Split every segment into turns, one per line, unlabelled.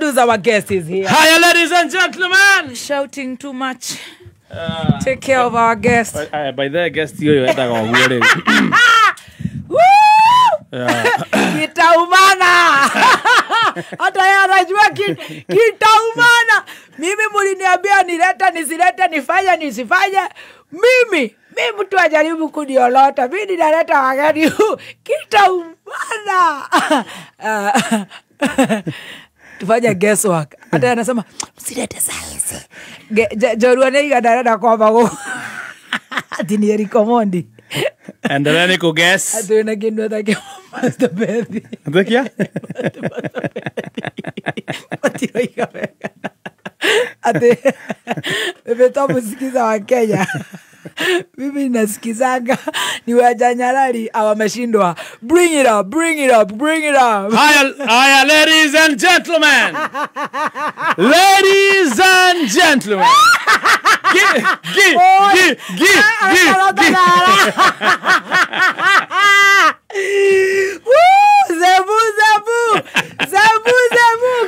Introduce our guest is here.
Hiya, ladies and gentlemen.
Shouting too much. Take care of our guest.
By the guest hiyo yetaga ũguo rĩu.
Kitaumana. Hata yeye anajua kitaumana. Mimi mliniambia nileta nisilete, nifanye nisifanye. Mimi mtu ajaribu kuniolota. Mimi ninaleta wageni. Kitaumana. Tufanye guesswork. Hata anasema msilete science. Jorua nei gadarada kwa bago. Ati ni Eric Omondi.
Endeleni kuguess.
Ati na kindu atake Master Bethy.
Ndekia?
Matiro ikaweka. Ati bebe musikiza wa Kenya. Mimi nasikizanga ni wajanyarari awameshindwa. Bring it up, bring it up, bring it up.
Hiya, ladies and gentlemen. Ladies and gentlemen. Give.
Woo! Zebu.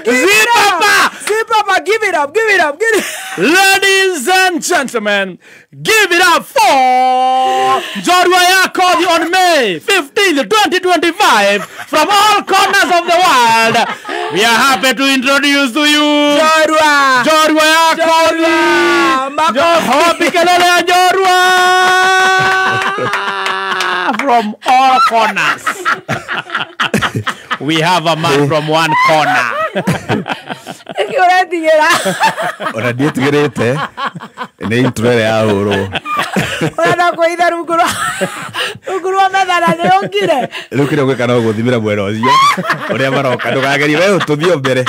Give it up. Zipapa, give it up, give it up, give it up.
Ladies and gentlemen, give it up for Njorua ya Kothi on May 15th, 2025, from all corners of the world. We are happy to introduce to you
Njorua.
Njorua ya Kothi. Wapi kelele ya Njorua? From all corners. We have a man from one corner.
Ona ndiĩtigĩrĩte nĩ intro ĩrĩa yahũrwo.
Ũrenda kũitha rungu rwa metha na nĩ ũngire.
Rĩu kĩrĩa ũgwĩka no gũthimĩra mwena ũcio ũrĩa maroka, ndũkagerie we ũtũthiĩ mbere.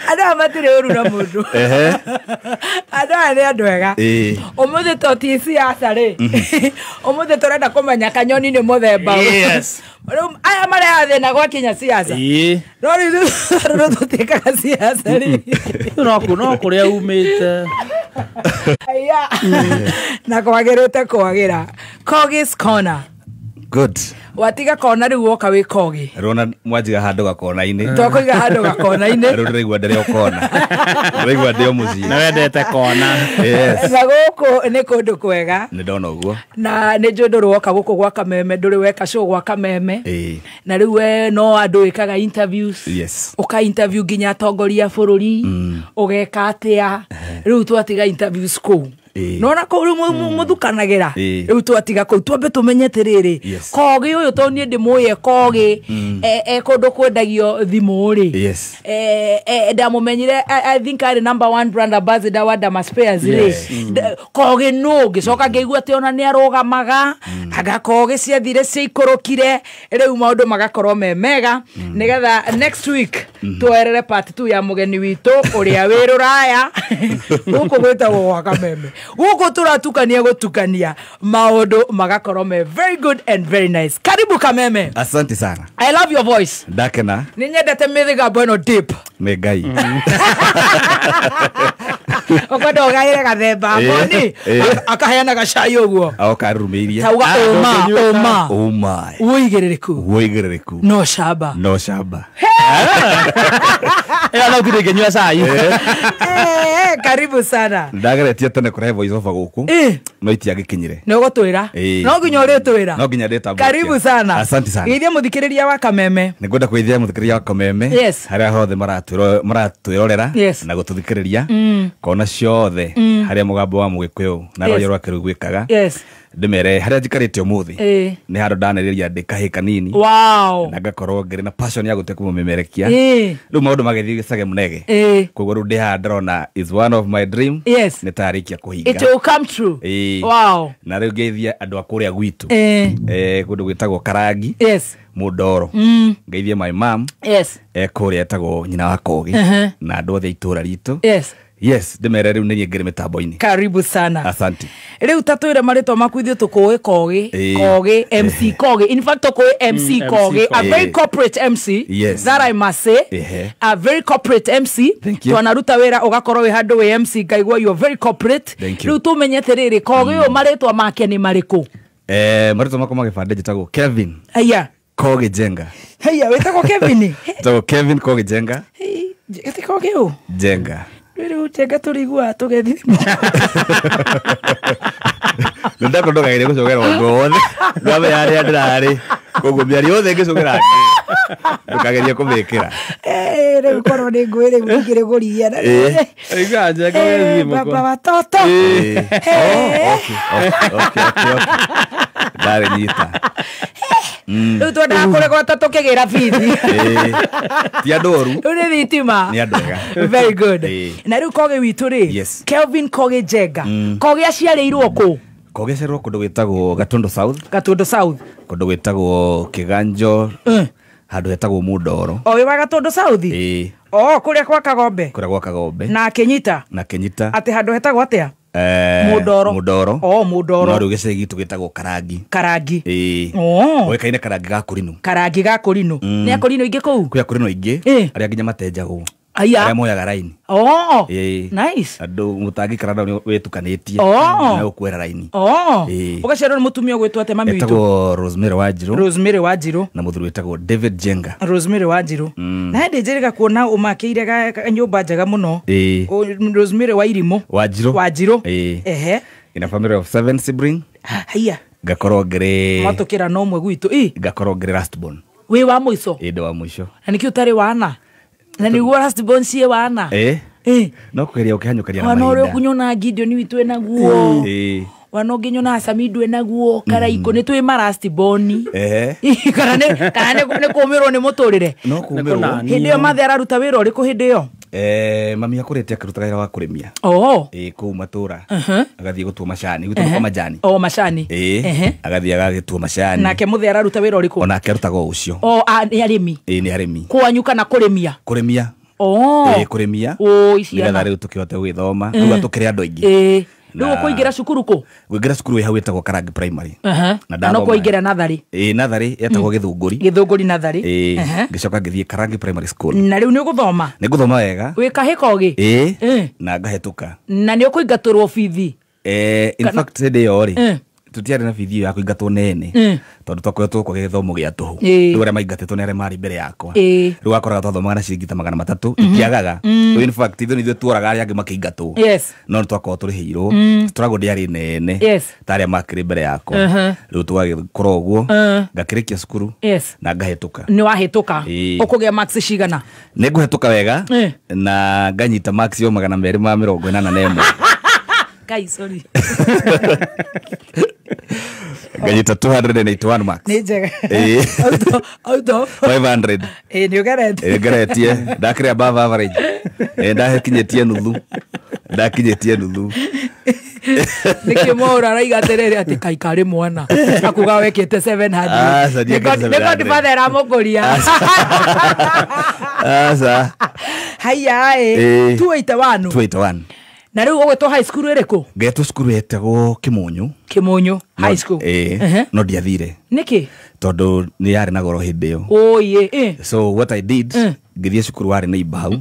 Andũ aya matirĩ ũru na mũndũ. Andũ aya nĩ andũ ega. Ũmũthĩ to ti siasa rĩ. Ũmũthĩ tũrenda kũmenya kanyoni nĩ mũthemba.
Yes.
Rĩu aya marehaga thĩna gwakinya siasa. No rĩu tũtiĩkaga siasa rĩ.
No kũrĩa umĩte.
Aya. Na kwagĩrĩte kwagĩra. Kogi's Corner.
Good.
Watiga kona rĩu woka wĩ Kogi.
Rona mwanjiga handũ gakona-inĩ.
Twakũiga handũ gakona-inĩ.
Rĩu ndĩraigua ndĩrĩ o kona. Ndĩraigua ndĩ o mũciĩ.
Na wendete kona.
Yes.
Na gũkũ nĩ kũndũ kwega.
Nĩ ndona ũguo.
Na nĩ njũĩ ndũrĩ woka gũkũ gwa Kameme, ndũrĩ weka show gwa Kameme. Na rĩu we no andũ wĩkaga interviews.
Yes.
Ũka interview nginya atongoria a bũrũri. Ũgeka atĩa. Rĩu twatiga interviews kũu. Nona kũu rĩu mũthukanagĩra. Rĩu twatiga kũu twambe tũmenye atĩrĩrĩ. Kogi ũyũ to niĩ ndĩmũĩ Kogi kũndũ kwendagio thimũ rĩ.
Yes.
Ndamũmenyire I think arĩ number 1 brand ambassador wa Dama Spares rĩ. Kogi nũ ngĩcoka ngĩigua atĩ ona nĩ arũgamaga anga Kogi ciathire ciaikũrũkire rĩu maũndũ magakorwo me mega nĩgetha next week tuoerere part 2 ya mũgeni witũ ũrĩa wĩ rũraya. Gũkũ gwĩtagwo gwa Kameme. Gũkũ tũratukania gũtukania maũndũ magakorwo me very good and very nice. Karibu Kameme.
Asante sana.
I love your voice.
Ndakena.
Nĩ nyendete mĩthĩgambo ĩno deep.
Nĩ Ngai.
Ũkwenda ũgaĩre gathemba mboni akaheana gacai ũguo.
Aokarumĩirie.
Tauga ũma.
Ũma.
Ũigĩrĩrĩku.
Ũigĩrĩrĩku.
No shamba.
No shamba.
Ĩyo no ndirĩ ngĩnyua cai.
Karibu sana.
Ndageretie tene kũrehe voice over gũkũ. No itiagĩkinyire.
Nĩ ũgũtwĩra. No nginya ũrĩtwĩra.
No nginya ndĩtambũrũkia.
Karibu sana.
Asante sana.
Geithia mũthikĩrĩria wa Kameme.
Nĩ ngwenda kũgeithia mũthikĩrĩria wa Kameme.
Yes.
Harĩa hothe maratwĩrorera na gũtũthikĩrĩria. Kona ciothe harĩa mũgambo wa Mũgĩkũyũ na rwario rwake rũiguĩkaga.
Yes.
Ndĩmere harĩa njikarĩte ũmũthĩ nĩ handũ ndanĩrĩria ndĩ kahĩĩ kanini.
Wow.
Na ngakorwo ngĩrĩ na passion ya gũtuĩka mũmemerekia. Rĩu maũndũ magĩthiĩ gĩcage mũnege. Koguo rĩu ndĩ haha ndĩrona is one of my dream.
Yes.
Nĩ tarĩkia kũhinga.
It will come true. Wow.
Na rĩu ngeithia andũ a kũrĩa gwitũ. Kũndũ gwĩtagwo Karangi.
Yes.
Mũndoro. Ngeithie my mom.
Yes.
Kũrĩa etagwo nyina wa Kogi. Na andũ othe itũra ritũ.
Yes.
Yes, ndĩmere rĩu nĩ niĩ ngĩrĩ mĩtambo-inĩ.
Karibu sana.
Asante.
Rĩu ta twĩre marĩtwa maku ithuĩ tũkũĩ Kogi, Kogi, MC Kogi. In fact tũkũĩ MC Kogi, a very corporate MC.
Yes.
That I must say. A very corporate MC.
Thank you.
Twanaruta wĩra ũgakorwo wĩ handũ wĩ MC ngaigua you are very corporate.
Thank you.
Rĩu tũmenye atĩrĩrĩ, Kogi ũyũ marĩtwa make nĩ marĩkũ?
Marĩtwa makwa ma gĩbandĩ njĩtagwo Kevin.
Haya.
Kogi Jenga.
Haya, wĩtagwo Kevin?
Njĩtagwo Kevin Kogi Jenga.
Ati Kogi ũ?
Jenga.
Rĩu Jenga tũrĩiguaga tũgethi.
Nĩndakwo ndũkagerie gũcogera ũndũ wothe. Ndwamenya harĩa ndĩrarĩ. Koguo mĩario yothe ĩngĩcogera ndũkagerie kũmĩkĩra.
Rĩu korwo nĩ ngũĩ rĩu ingĩrĩgũria.
Aiguaga Njenga ũgethi
Baba watoto.
Okay. Ndarĩnyita.
Rĩu twendaga kũrĩgwata tũkĩgĩra bithi.
Ti andũ oru.
Rĩu nĩ thitima.
Nĩ andũ ega.
Very good. Na rĩu Kogi witũ rĩ,
Yes.
Kelvin Kogi Jenga. Kogi aciarĩirwo kũ?
Kogi aciarĩirwo kũndũ gwĩtagwo Gatundu South.
Gatundu South.
Kũndũ gwĩtagwo Kĩganjo. Handũ hetagwo Mũndoro.
O wĩ wa Gatundu South?
Ĩĩ.
O kũrĩa kwa Kagombe.
Kũrĩa gwa Kagombe.
Na Kĩnyita.
Na Kĩnyita.
Atĩ handũ hetagwo atĩa? Mũndoro.
Mũndoro.
O Mũndoro.
No rĩu gĩcagi gitũ gĩtagwo Karangi.
Karangi.
Ĩĩ. Oĩkaine Karangi ga Kũrinũ.
Karangi ga Kũrinũ. Nĩ akũrinũ aingĩ kũu?
Kwĩ akũrinũ aingĩ. Arĩa nginya matenjagwo.
Aya.
Arĩa moyaga raini.
Nice.
Andũ mũtangĩikara nao wĩtukanĩtie. Na ũkwera raini.
Ũgaciarwo nĩ mũtumia ũgwĩtwo atĩa mami witũ?
Etagwo Rosemary Wanjirũ.
Rosemary Wanjirũ.
Na mũthuri wĩtagwo David Jenga.
Rosemary Wanjirũ. Na hĩndĩ njĩrĩga kuona ũmakĩire nyũmba njega mũno. Rosemary wa Irimũ.
Wanjirũ.
Wanjirũ. Ehe.
In a family of 7 siblings.
Haya.
Ngakorwo ngĩrĩ
Matũkĩra no ũmwe gwitũ.
Ngakorwo ngĩrĩ last born.
Wĩ wa mũico?
Ĩĩ, ndĩ wa mũico.
Na nĩkĩo ũtarĩ wana? Na nĩguo last born ciĩ wana?
No kũgeria ũkĩhanyũkaria na
Wana ũrĩa
mahinda.
ũkũnyona Gideon witũ enaguo. Wana ũngĩnyona Samido enaguo. Karaiko nĩ twĩ ma last born. Kana nĩ kũmĩrwo nĩ mũtũrĩre.
No kũmĩrwo.
Hĩndĩ ĩyo mathe araruta wĩra ũrĩkũ hĩndĩ ĩyo?
Mami akũrĩte akĩrutaga wĩra wa kũrĩmia. Kũu matũra. Agathiĩ gũtua macani. Gwitũ nĩ kwa majani.
Macani.
Agathiĩ agagĩtua macani.
Nake mũthee araruta wĩra ũrĩkũ?
Onake arutaga o ũcio.
Nĩ arĩmi.
Nĩ arĩmi.
Kwanyu kana kũrĩmia?
Kũrĩmia. Kũrĩmia. Nĩgetha rĩu tũkĩhote gwĩthoma. Rĩu atũkĩrĩ andũ aingĩ.
Rĩu ũkũingĩra cukuru kũ?
Ngũingĩra cukuru ĩ hau ĩtagwo Karangi Primary.
Na no kũingĩra natharĩ?
Natharĩ yetagwo Gĩthũngũri.
Gĩthũngũri natharĩ.
Ngĩcoka ngĩthiĩ Karangi Primary School.
Na rĩu nĩ ũgũthoma?
Nĩ ngũthoma wega.
Wĩ kahĩ Kogi?
Na ngahĩtũka.
Na nĩ ũkũingatũrwo bithi?
In fact hĩndĩ ĩyo rĩ, tũtiarĩ na bithi ĩyo ya kũingatwo nene. Tondũ twakoretwo kwa gĩthomo gĩa tũhũ. Rĩu arĩa maingatĩtwo nĩ arĩa marĩ mbere yakwa. Rĩu wakoraga twathomaga na ciringi ta 300 itiagaga. Rĩu in fact ithuĩ nĩ ithuĩ tuoraga arĩa angĩ makĩingatwo. No nĩ twakoragwo tũrĩhĩirwo. Struggle ndĩarĩ nene ta arĩa makĩrĩ mbere yakwa. Rĩu tũgagĩkora ũguo. Ngakĩrĩkia cukuru. Na ngahĩtũka.
Nĩ wahĩtũka. Ũkũgĩa marks cigana?
Nĩ ngũhĩtũka wega. Na nganyita marks yo 281.
Kai, sorry.
Nganyita 281 marks.
Nĩ njega. Out of
500.
Nĩ ũgeretie.
Ngeretie. Ndakĩrĩ above average. Ndakinyĩtie nuthu. Ndakinyĩtie nuthu.
Nĩkĩo Mwaũra araiga atĩrĩrĩ atĩ kai karĩ mwana. Akuga wekĩte 700.
Nĩ
Godfather aramũkũria.
Aca.
Haya ĩ. 281.
281.
Na rĩu ũgwĩtwo high school ĩrĩkũ?
Ngetwo cukuru yetagwo Kĩmũnyũ.
Kĩmũnyũ high school.
No ndiathire.
Nĩkĩ?
Tondũ nĩ yarĩ na goro hĩndĩ ĩyo. So what I did, ngĩthiĩ cukuru warĩ neighbor hau,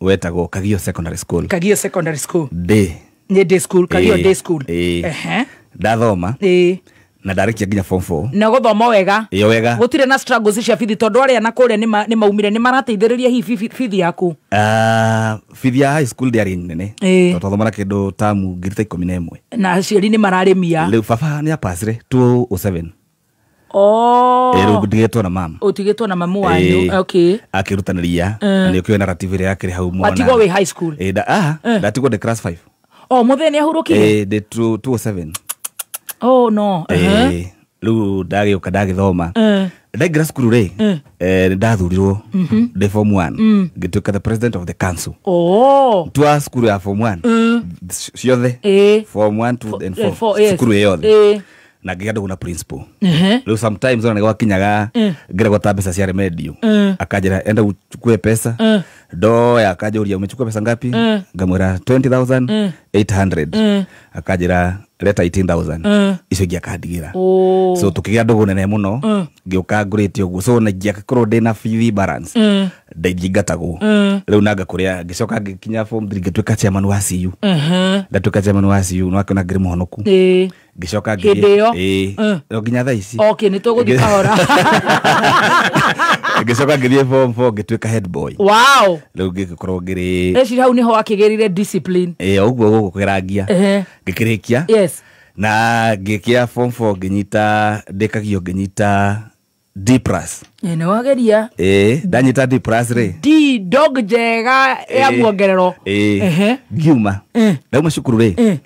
wetagwo Kagio Secondary School.
Kagio Secondary School.
Day.
Nĩ day school, Kagio day school.
Ndathoma. Na ndarĩkia nginya form 4.
Na gũthoma wega.
Ĩyo wega.
Gũtirĩ na struggles cia bithi tondũ arĩa na kũrĩa nĩ maumire nĩ marateithĩrĩria hihi bithi yaku.
Bithi ya high school ndĩarĩ nene. Tondũ twathoma na kĩndũ tamu 11,000.
Na aciari nĩ mararĩmia.
Rĩu baba nĩ apacire 207. Rĩu ndigĩtwo na mama.
Ũtigĩtwo na mamu wanyu.
Akĩrutanĩria. Na nĩ ũkĩoĩ narrative ĩrĩa yakĩrĩ hau mwana.
Watigwo wĩ high school.
Ndatigwo ndĩ class 5.
Mũthee nĩ ahurũkire?
Ndĩ 207.
Oh no.
Rĩu ndagĩũka ndagĩthoma. Ndaingĩra cukuru rĩ, nĩ ndathurirwo ndĩ form 1. Ngĩtuĩka the president of the council. Twa cukuru ya form 1. Ciothe. Form 1, 2 and 4. Cukuru yothe. Na ngĩgĩa ndũgũ na principal. Rĩu sometimes ona nĩgwakinyaga ngĩragwo ta mbeca cia remedio. Akanjĩra enda uchukue pesa. Ndoya akanjũria umechukua pesa ngapi? Ngamwĩra 20,800. Akanjĩra leta 18,000. Icio ingĩ akandigĩra. So tũkĩgĩa ndũgũ nene mũno. Ngĩũka ngũrĩte ũguo. So na ingĩakorwo ndĩna bithi balance. Ndaingatagwo rĩu nanga kũrĩa ngĩcoka ngĩkinya form 3 ngĩtuĩka chairman wa CU. Ndatuĩka chairman wa CU no akĩona ngĩrĩ mũhonoku. Ngĩcoka ngĩthiĩ no nginya thaa ici.
Okay, nĩ tũgũthiĩ kahora.
Ngĩcoka ngĩthiĩ form 4 ngĩtuĩka head boy.
Wow.
Rĩu ngĩkorwo ngĩrĩ
eci hau nĩho akĩgĩrire discipline.
Ũguo gũkũgerangia ngĩkĩrĩkia.
Yes.
Na ngĩkia form 4 ngĩnyita ndĩkagio ngĩnyita D plus.
Nĩ wageria.
Ndanyita D plus rĩ.
D dog njega ya muongerero.
Ngiuma. Ndauma cukuru rĩ.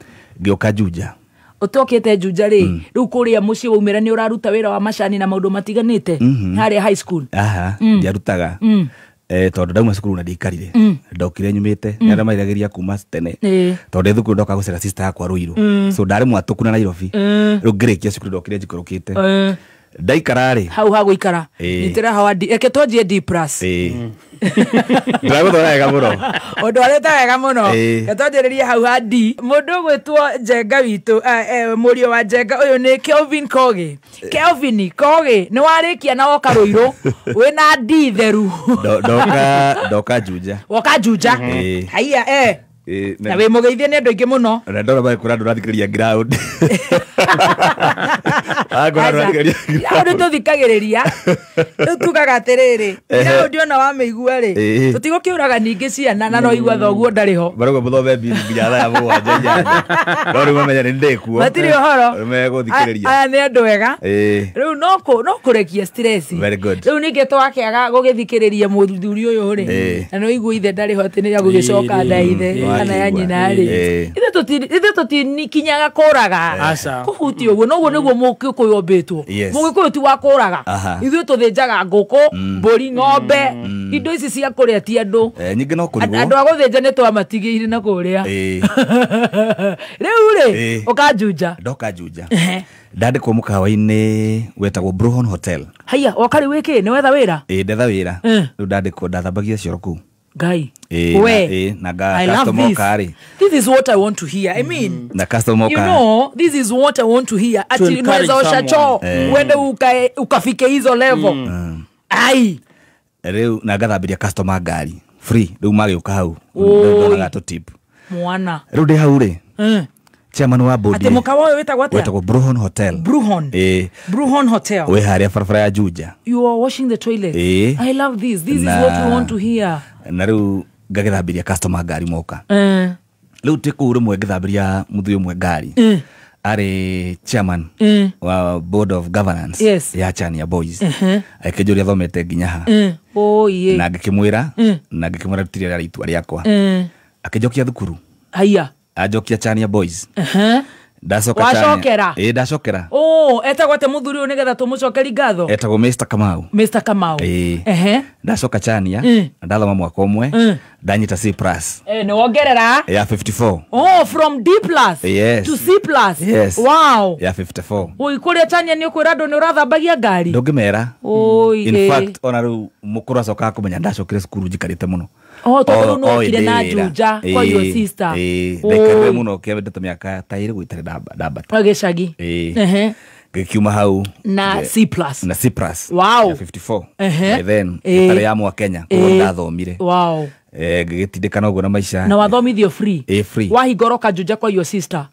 Ngĩũka Juja.
Ũtokĩte Juja rĩ, rĩu kũrĩa mũciĩ waumĩra nĩ ũraruta wĩra wa macani na maũndũ matiganĩte harĩa high school.
Aha, ndiarutaga. Tondũ ndauma cukuru na ndiikarire. Ndokire nyumĩte, nĩ arĩa mairagĩria kuma tene. Tondũ thukuru ndoka gũcera sister yakwa Ruiru. So ndarĩ mwatũku na Nairobi. Rĩu ngĩrĩkia cukuru ndokire njikũrũkĩte. Ndaikara rĩ.
Hau ha gũikara. Nyitĩra hawa D. Eke twanjie D plus.
Ndĩragũthora wega mũno.
Ũndwarĩte wega mũno. Reke twanjĩrĩrie hau ha D. Mũndũ ũgwĩtwo Njenga witũ, mũriũ wa Njenga ũyũ nĩ Kelvin Kogi. Kelvin Kogi, nĩ warĩkia na woka Ruiru. Wĩna D theru.
Ndoka Juja.
Woka Juja. Haiya Na wĩ mũgeithie nĩ andũ aingĩ mũno.
Na ndona bado kuna andũ ũrathikĩrĩria ground.
Hau nĩ tũthikagĩrĩria. Rĩu tugaga atĩrĩrĩ, ground ona wamĩigua rĩ, tũtigũkĩũraga ningĩ ciana na no igua thoguo ndarĩ ho.
Barauga mũthome mbiri nginya thaa 7 8. No rĩu mamenya nĩ ndĩkuo.
Matirĩ ũhoro.
Megũthikĩrĩria.
Aya nĩ andũ ega. Rĩu no kũrekia stress.
Very good.
Rĩu ningĩ twakĩaga gũgĩthikĩrĩria mũthuri ũyũ rĩ, na no igua ithe ndarĩ ho atĩ nĩ agũgĩcoka nda ithe kana ya nyina rĩ. Ithe tũtikinyaga kũraga. Kũhutia ũguo noguo nĩguo mũgĩkũyũ ũmbĩtwo. Mũgĩkũyũ ti wa kũraga. Ithuĩ tũthĩnjaga ngũkũ, mbũri, ng'ombe, indo ici cia kũrĩa ti andũ.
Nyingĩ no kũrigwo.
Andũ a gũthĩnja nĩ twamatigĩire na kũrĩa. Rĩu rĩ, ũka Juja.
Ndoka Juja. Ndandĩkwo mũkawa-inĩ wetagwo Brohon Hotel.
Haiya, woka rĩu wĩkĩ? Nĩ wetha wĩra?
Ndetha wĩra. Rĩu ndandĩkwo ndathambagia cioro kũu.
Guy, where? I love this. This is what I want to hear. I mean,
na customer
you know, this is what I want to hear. Ati unaweza osha choo, uende ukafike hizo level. Ai.
Rĩu na ngathambiria customer ngari free. Rĩu magĩũka hau. Ndonaga tũ tip.
Mwana.
Rĩu ndĩ hau rĩ. Chairman wa board.
Ati mũkawa ũyũ wĩtagwo atĩa?
Wĩtagwo Brohon Hotel.
Bruhon. Bruhon Hotel.
Wĩ harĩa barabara ya Juja.
You are washing the toilet. I love this. This is what we want to hear.
Na rĩu ngagĩthambiria customer ngari moka. Rĩu twĩ kũu rĩmwe ngĩthambiria mũthuri ũmwe ngari. Arĩ chairman wa board of governance ya Chania Boys. Akĩnjũria thomete nginya ha. Na ngĩkĩmwĩra, na ngĩkĩmwĩra rĩtirĩ rĩarĩ itua rĩakwa. Akĩnjokia thukuru.
Haiya.
Anjokia Chania Boys. Ndacoka
Wacokera.
Ndacokera.
Etagwo atĩa mũthuri ũyũ nĩgetha tũmũcokeri ngatho?
Etagwo Mr. Kamau.
Mr. Kamau.
Ndacoka Chania, ndathoma mwaka ũmwe, ndanyita C plus.
Nĩ wongerera?
Ya 54.
Oh, from D plus
yes.
to C plus.
Yes.
Wow.
Ya 54.
Oi, kũrĩa Chania nĩ ũkwĩra andũ nĩ ũrathambagia ngari?
Ndũngĩmera.
Oi.
In fact, ona rĩu mũkũrũ acokaga kũmenya ndacokire cukuru njikarĩte mũno.
Oh, tondũ nĩ wokire na Juja kwa your sister.
Ndaikarire mũno kĩambĩte mĩaka ta ĩrĩ gũitarĩ ndambata.
Gĩcagi.
Ngĩkiuma hau
na C plus.
Na C plus.
Wow.
Ya 54. By then itarĩ ya mwa Kenya koguo ndathomire.
Wow.
Ngĩgĩtindĩkana ũguo na maica.
Na wathomithio free?
Free.
Wahingoroka Juja kwa your sister?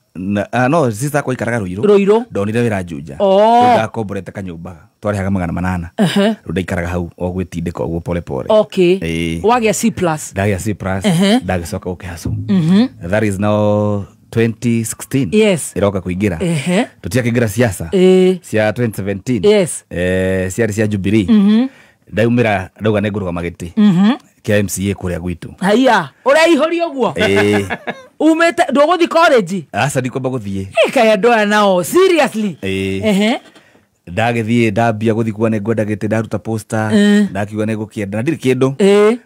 No, sister akwa ikaraga Ruiru.
Ruiru.
Ndonire wĩra Juja. Ndakomborete kanyũmba twarĩhaga 800. Rĩu ndaikaraga hau o gwĩtindĩka ũguo pole pole.
Okay. Wagĩa C plus.
Ndagĩa C plus. Ndagĩcoka gũkĩhacũ. That is now 2016.
Yes.
Iroka kuingira. Tutiakĩingĩra siasa. Cia 2017.
Yes.
Ciarĩ cia Jubilee. Ndaumĩra ndauga nĩ ngũrũgama gĩtĩ. Kĩa MCA kũrĩa gwitũ.
Haiya, ũreihũria ũguo? Umĩte ndũgũthiĩ college?
Aca ndikwamba gũthiĩ.
Kaĩ andũ aya nao seriously.
Ndagĩthiĩ ndambia gũthiĩ kuga nĩ ngwenda gĩtĩ, ndaruta poster, ndakiuga nĩ ngũkĩenda na ndirĩ kĩndũ.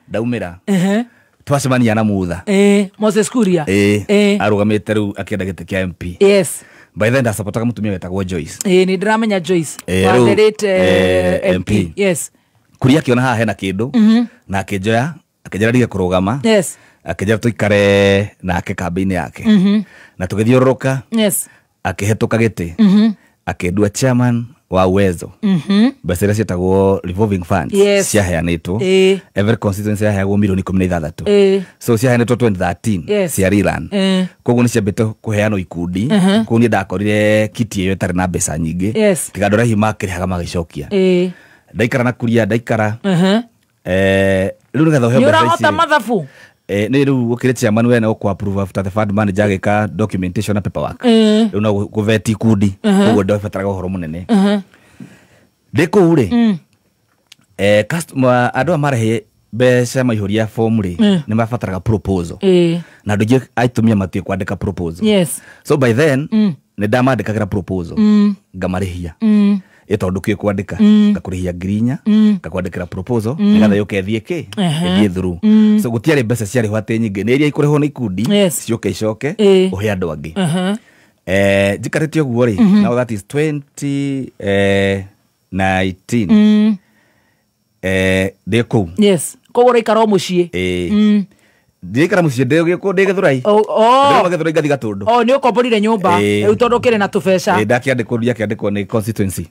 Ndaumĩra. Twacemania na Mutha.
Moses Kuria.
Arũgamĩte rĩu akĩenda gĩtĩ kĩa MP.
Yes.
By then ndasapotaga mũtumia wetagwo Joyce.
Nĩ ndĩramenya Joyce. Wa the late MP. Yes.
Kuria akĩona haha hena kĩndũ na akĩnjoya akĩnjĩra ndige kũrũgama.
Yes.
Akĩnjĩra tũikare nake kambĩ-inĩ yake. Na tũgĩthiũrũrũka.
Yes.
Akĩhetũka gĩtĩ. Akĩndua chairman Wa Uwezo, mbeca iria ciĩtagwo revolving funds ciaheanĩtwo, every constituency yaheagwo milioni 16. So ciaheanĩtwo 2013 cia rerun. Koguo nĩ ciambĩte kũheanwo ikundi. Koguo niĩ ndakorire kiti ĩyo ĩtarĩ na mbeca nyingĩ, tiga andũ arĩa hihi makĩrĩhaga magĩcokia. Ndaikara na kuria ndaikara. Rĩu nĩgetha ũheo
Nĩ
mbeca ici
ũrahota
rĩ,
mathabu.
Nĩ rĩu gũkĩrĩ chairman we no approve after the fund manager agĩka documentation na paperwork. Rĩu no kũvet ikundi, koguo ndabataraga ũhoro mũnene. Ndĩ kũu rĩ, customer, andũ aya marehe mbeca maihũria form rĩ, nĩ mabataraga proposal, na andũ aingĩ aitumia matiũĩ kwandĩka proposal. So by then nĩ ndamandĩkagĩra proposal, ngamarĩhia, ĩ tondũ kĩũĩ kwandĩka, ngakũrĩhia 4,000, ngakwandĩkĩra proposal nĩgetha yũke ĩthiĩ kĩ ĩthiĩ through. So gũtiarĩ mbeca ciarĩhwo atĩ nyingĩ, nĩ iria ikũrĩhwo nĩ ikundi, ciũke icoke ũhe andũ angĩ. Njikarĩte ũguo rĩ, now that is 20 19, ndĩ kũu.
Yes, koguo ũraikara o mũciĩ?
Ĩĩ, ndĩikara mũciĩ, ndĩ Gĩthũrai.
Oh.
Ndĩrauma Gĩthũrai ngathi Gatũndũ.
O nĩ ũkomborire nyũmba? Rĩu tondũ ũkĩrĩ na tũbeca.
Ndakĩandĩkwo, ndiakĩandĩkwo nĩ constituency.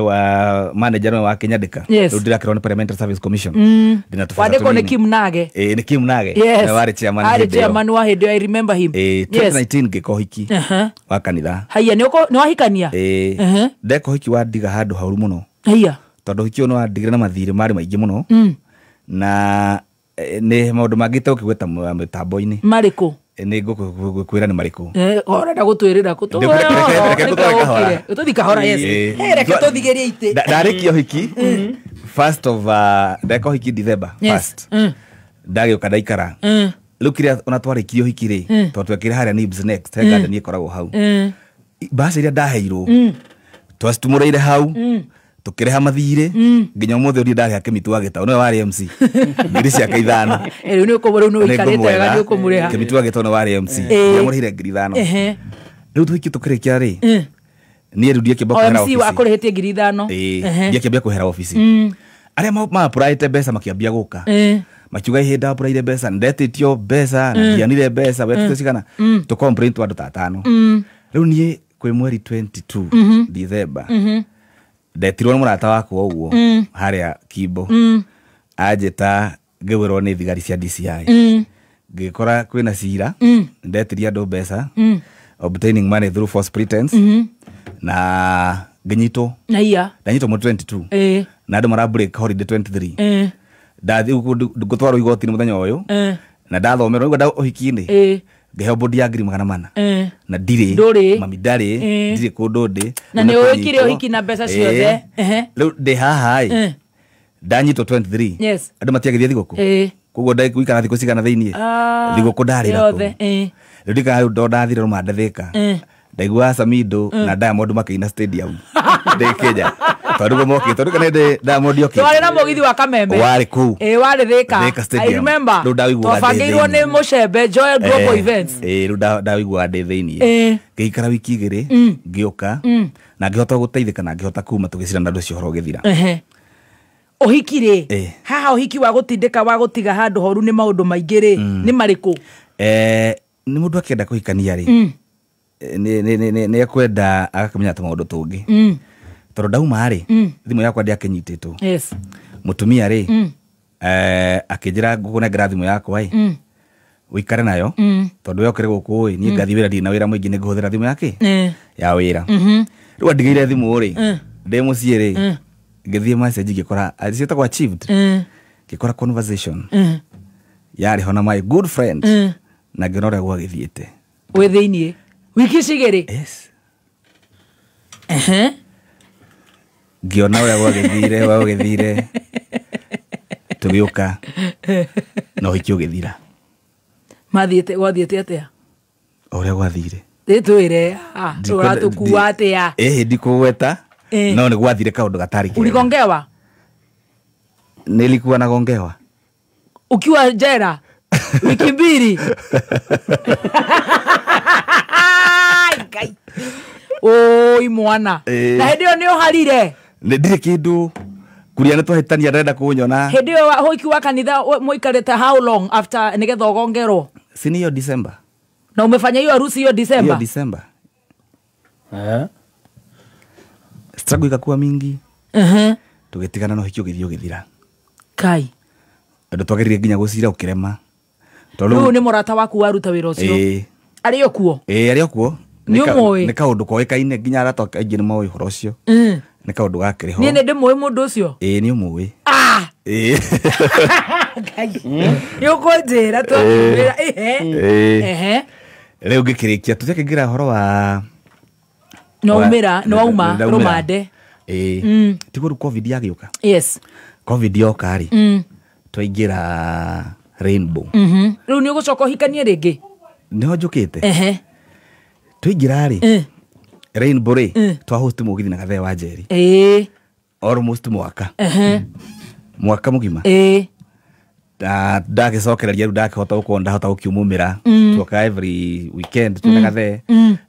Wa manager nĩwe wakĩnyandĩka. Rĩu ndĩrakĩrwo nĩ Parliamentary Service Commission. Ndĩna tũbeca
Wandĩkwo nĩ
tũnini.
Kim Nage?
Nĩ Kim Nage. Nĩwe warĩ chairman
Arĩ
hĩndĩ ĩyo.
chairman wa hĩndĩ ĩyo, I remember him.
2019 ngĩka ũhiki wa kanitha.
Haiya, nĩ wahikania?
Ndeka ũhiki wandiga handũ hauru mũno,
Haiya.
tondũ ũhiki ũyũ nĩ wandigire na mathirĩ marĩ maingĩ mũno, na nĩ maũndũ mangĩ itagũkĩgweta mĩtambo-inĩ.
Marĩkũ?
Nĩ ngũkwĩra nĩ marĩkũ.
Ũrenda gũtwĩrĩra kũ?
Reke tũtware kahora.
Tũthiĩ kahora, yes. Reke tũthigĩrie itĩ.
Ndarĩkia ũhiki first of ndeka ũhiki December first. Ndagĩũka ndaikara. Rĩu kĩrĩa ona twarĩkirie ũhiki rĩ, tondũ twekĩre harĩa Nibs Next, he garden ĩkoragwo hau, mbaca iria ndaheirwo twacitumũrĩire hau, tũkĩrĩha mathirĩ nginya ũmũthĩ ũrĩa ndarĩha Kĩmitu wa Gĩtaũ, nĩwe warĩ MC, ngiri ciake 5.
Rĩu nĩ rĩu nĩ ũikarĩte wega, nĩ ũkũmũrĩha.
Kĩmitu wa Gĩtaũ nĩwe warĩ MC, ndamũrĩhire 5,000. Rĩu tũhiki tũkĩrĩkia rĩ, niĩ rĩu ndiakĩamba
O
kũhera
MC
obici.
wakũrĩhĩtie 5,000?
Ndiakĩambia kũhera obici, arĩa maapuraĩte mbeca makĩambia gũka, makiuga ihĩ ndapuraire mbeca, ndetĩtio mbeca na ndianire mbeca, wetĩtio cigana, tũ complain twa andũ ta atano. Rĩu niĩ kwĩ mweri 22 December ndetirwo nĩ mũrata wakwa ũguo harĩa Kimbo, anjĩta ngĩwĩrwo nĩ thigari cia DCI, ngĩkora kwĩna cira, ndetirie andũ mbeca, obtaining money through false pretense, na ngĩnyitwo.
Haiya.
Ndanyitwo mweri 22, na andũ mara break holiday 23. Ndathiĩ ngũtwarwo igoti-inĩ mũthenya ũyũ, na ndathomerwo nĩguo ũhiki-inĩ, ngĩheo bodi ya 400,000, na ndirĩ.
Ndũrĩ.
Mami ndarĩ. Ndirĩ kũndũ ndĩ.
Na
Rĩu
nĩ ũĩkire
kũnyitwo.
ũhiki na mbeca ciothe.
Rĩu ndĩ haha ĩ, ndanyitwo 23, andũ matiagĩthiĩ thigũkũ, koguo ndagũikara thikũ cigana thĩiniĩ? Thigũkũ ndarĩra
Yothe.
kũu. Rĩu ndikara, rĩu ndathire rũmande Thĩka, ndaiguaga Samido na Diamond makĩina stadium ndĩ Kenya, tondũ nĩguo mokĩte, tondũ kana ndĩ Diamond okĩte.
Twarĩ na mũgithi wa Kamembe.
Warĩ kũu.
Warĩ Thĩka.
Thĩka
I
Stadium.
remember.
Rĩu ndawiguaga ndĩ
Twabangĩirwo nĩ
thĩinĩ.
Mũcembe Joel Global Events.
Rĩu ndawiguaga ndĩ thĩiniĩ, ngĩikara wiki 2, ngĩũka na ngĩhota gũteithĩka na ngĩhota kuma, tũgĩcirana andũ ũcio ũhoro ũgĩthira.
Ũhiki rĩ, haha ũhiki wa gũtindĩka wa gũtiga handũ horu nĩ maũndũ maingĩ rĩ, nĩ marĩkũ?
Nĩ mũndũ akĩenda kũhikania rĩ, nĩ ekwenda agakĩmenya tũmaũndũ tũngĩ, tondũ ndauma rĩ, thimũ yakwa ndĩakĩnyitĩtwo. Mũtumia rĩ, akĩnjĩra ngũkũnengera thimũ yakwa ĩ, ũikare nayo, tondũ we ũkĩrĩ gũkũ ĩ, niĩ ngathiĩ wĩra, ndirĩ na wĩra mũingĩ, nĩ ngũhũthĩra thimũ yake ya wĩra. Rĩu andigĩire thimũ rĩ, ndĩ mũciĩ rĩ, ngĩthiĩ message ngĩkora ciĩtagwo achieved, ngĩkora conversation yarĩ ho na my good friend, na ngĩona ũrĩa gwagĩthiĩte.
Wĩ thĩiniĩ wiki cigĩrĩ?
Yes. Ngĩona ũrĩa gwagĩthire, tũgĩũka na ũhiki ũgĩthira.
Mathiĩte gwathiĩte atĩa?
O ũrĩa gwathire.
Twĩre, ũratũkua atĩa?
Ĩhĩ, ndikũgweta, no nĩ gwathire kaũndũ gatarĩ kega.
Uligongewa?
Nilikuwa nagongewa.
Ukiwa jera wiki 2? Ngai oi mwana. Na hĩndĩ ĩyo nĩ ũharire?
Nĩ ndirĩ kĩndũ kuria, nĩ twahĩtania, ndĩrenda kũnyona.
Hĩndĩ ĩyo ũhiki wa kanitha mũikarĩte how long after nĩgetha ũgongerwo?
Si ni hiyo December.
Na umefanya hiyo harusi hiyo
Hiyo
December?
December. Struggle ikakuwa mingi. Tũgĩtigana no hiki ũgĩthiĩ ũgĩthira.
Kai.
Andũ twageririe nginya gũcira ũkĩrema.
Rĩu nĩ mũrata waku waruta wĩra ũcio. Arĩ o kuo?
Ĩĩ arĩ o kuo.
Nĩ ũmũĩ?
Nĩ kaũndũ koĩkaine nginya arata aingĩ nĩ moĩ ũhoro ũcio. Nĩ kaũndũ gakĩrĩ ho.
Niĩ nĩ ndĩmũĩ mũndũ ũcio?
Ĩĩ nĩ ũmũĩ. Ĩĩ.
Ngai. Nĩ ũkũnjĩra twakumĩra. Ehe.
Rĩu ngĩkĩrĩkia tũtiakĩingĩra ũhoro wa
no wauma rũmande.
Ĩĩ. Tiguo rĩu COVID yagĩũka.
Yes.
COVID yoka rĩ. Twaingĩra Rainbow.
Rĩu nĩ ũgũcoka ũhikanie rĩngĩ?
Nĩho njũkĩte.
Ehe.
Twaingĩra rĩ. Rainbow rĩ twa host mũgithi na Gathee wa Njeri.
Ĩĩ.
Almost mwaka.
Ehe.
Mwaka mũgima.
Ĩĩ.
Ndagĩcokereria rĩu ndakĩhota gũkorwo ndahota gũkiumumĩra. Tuoka every weekend twĩna Gathee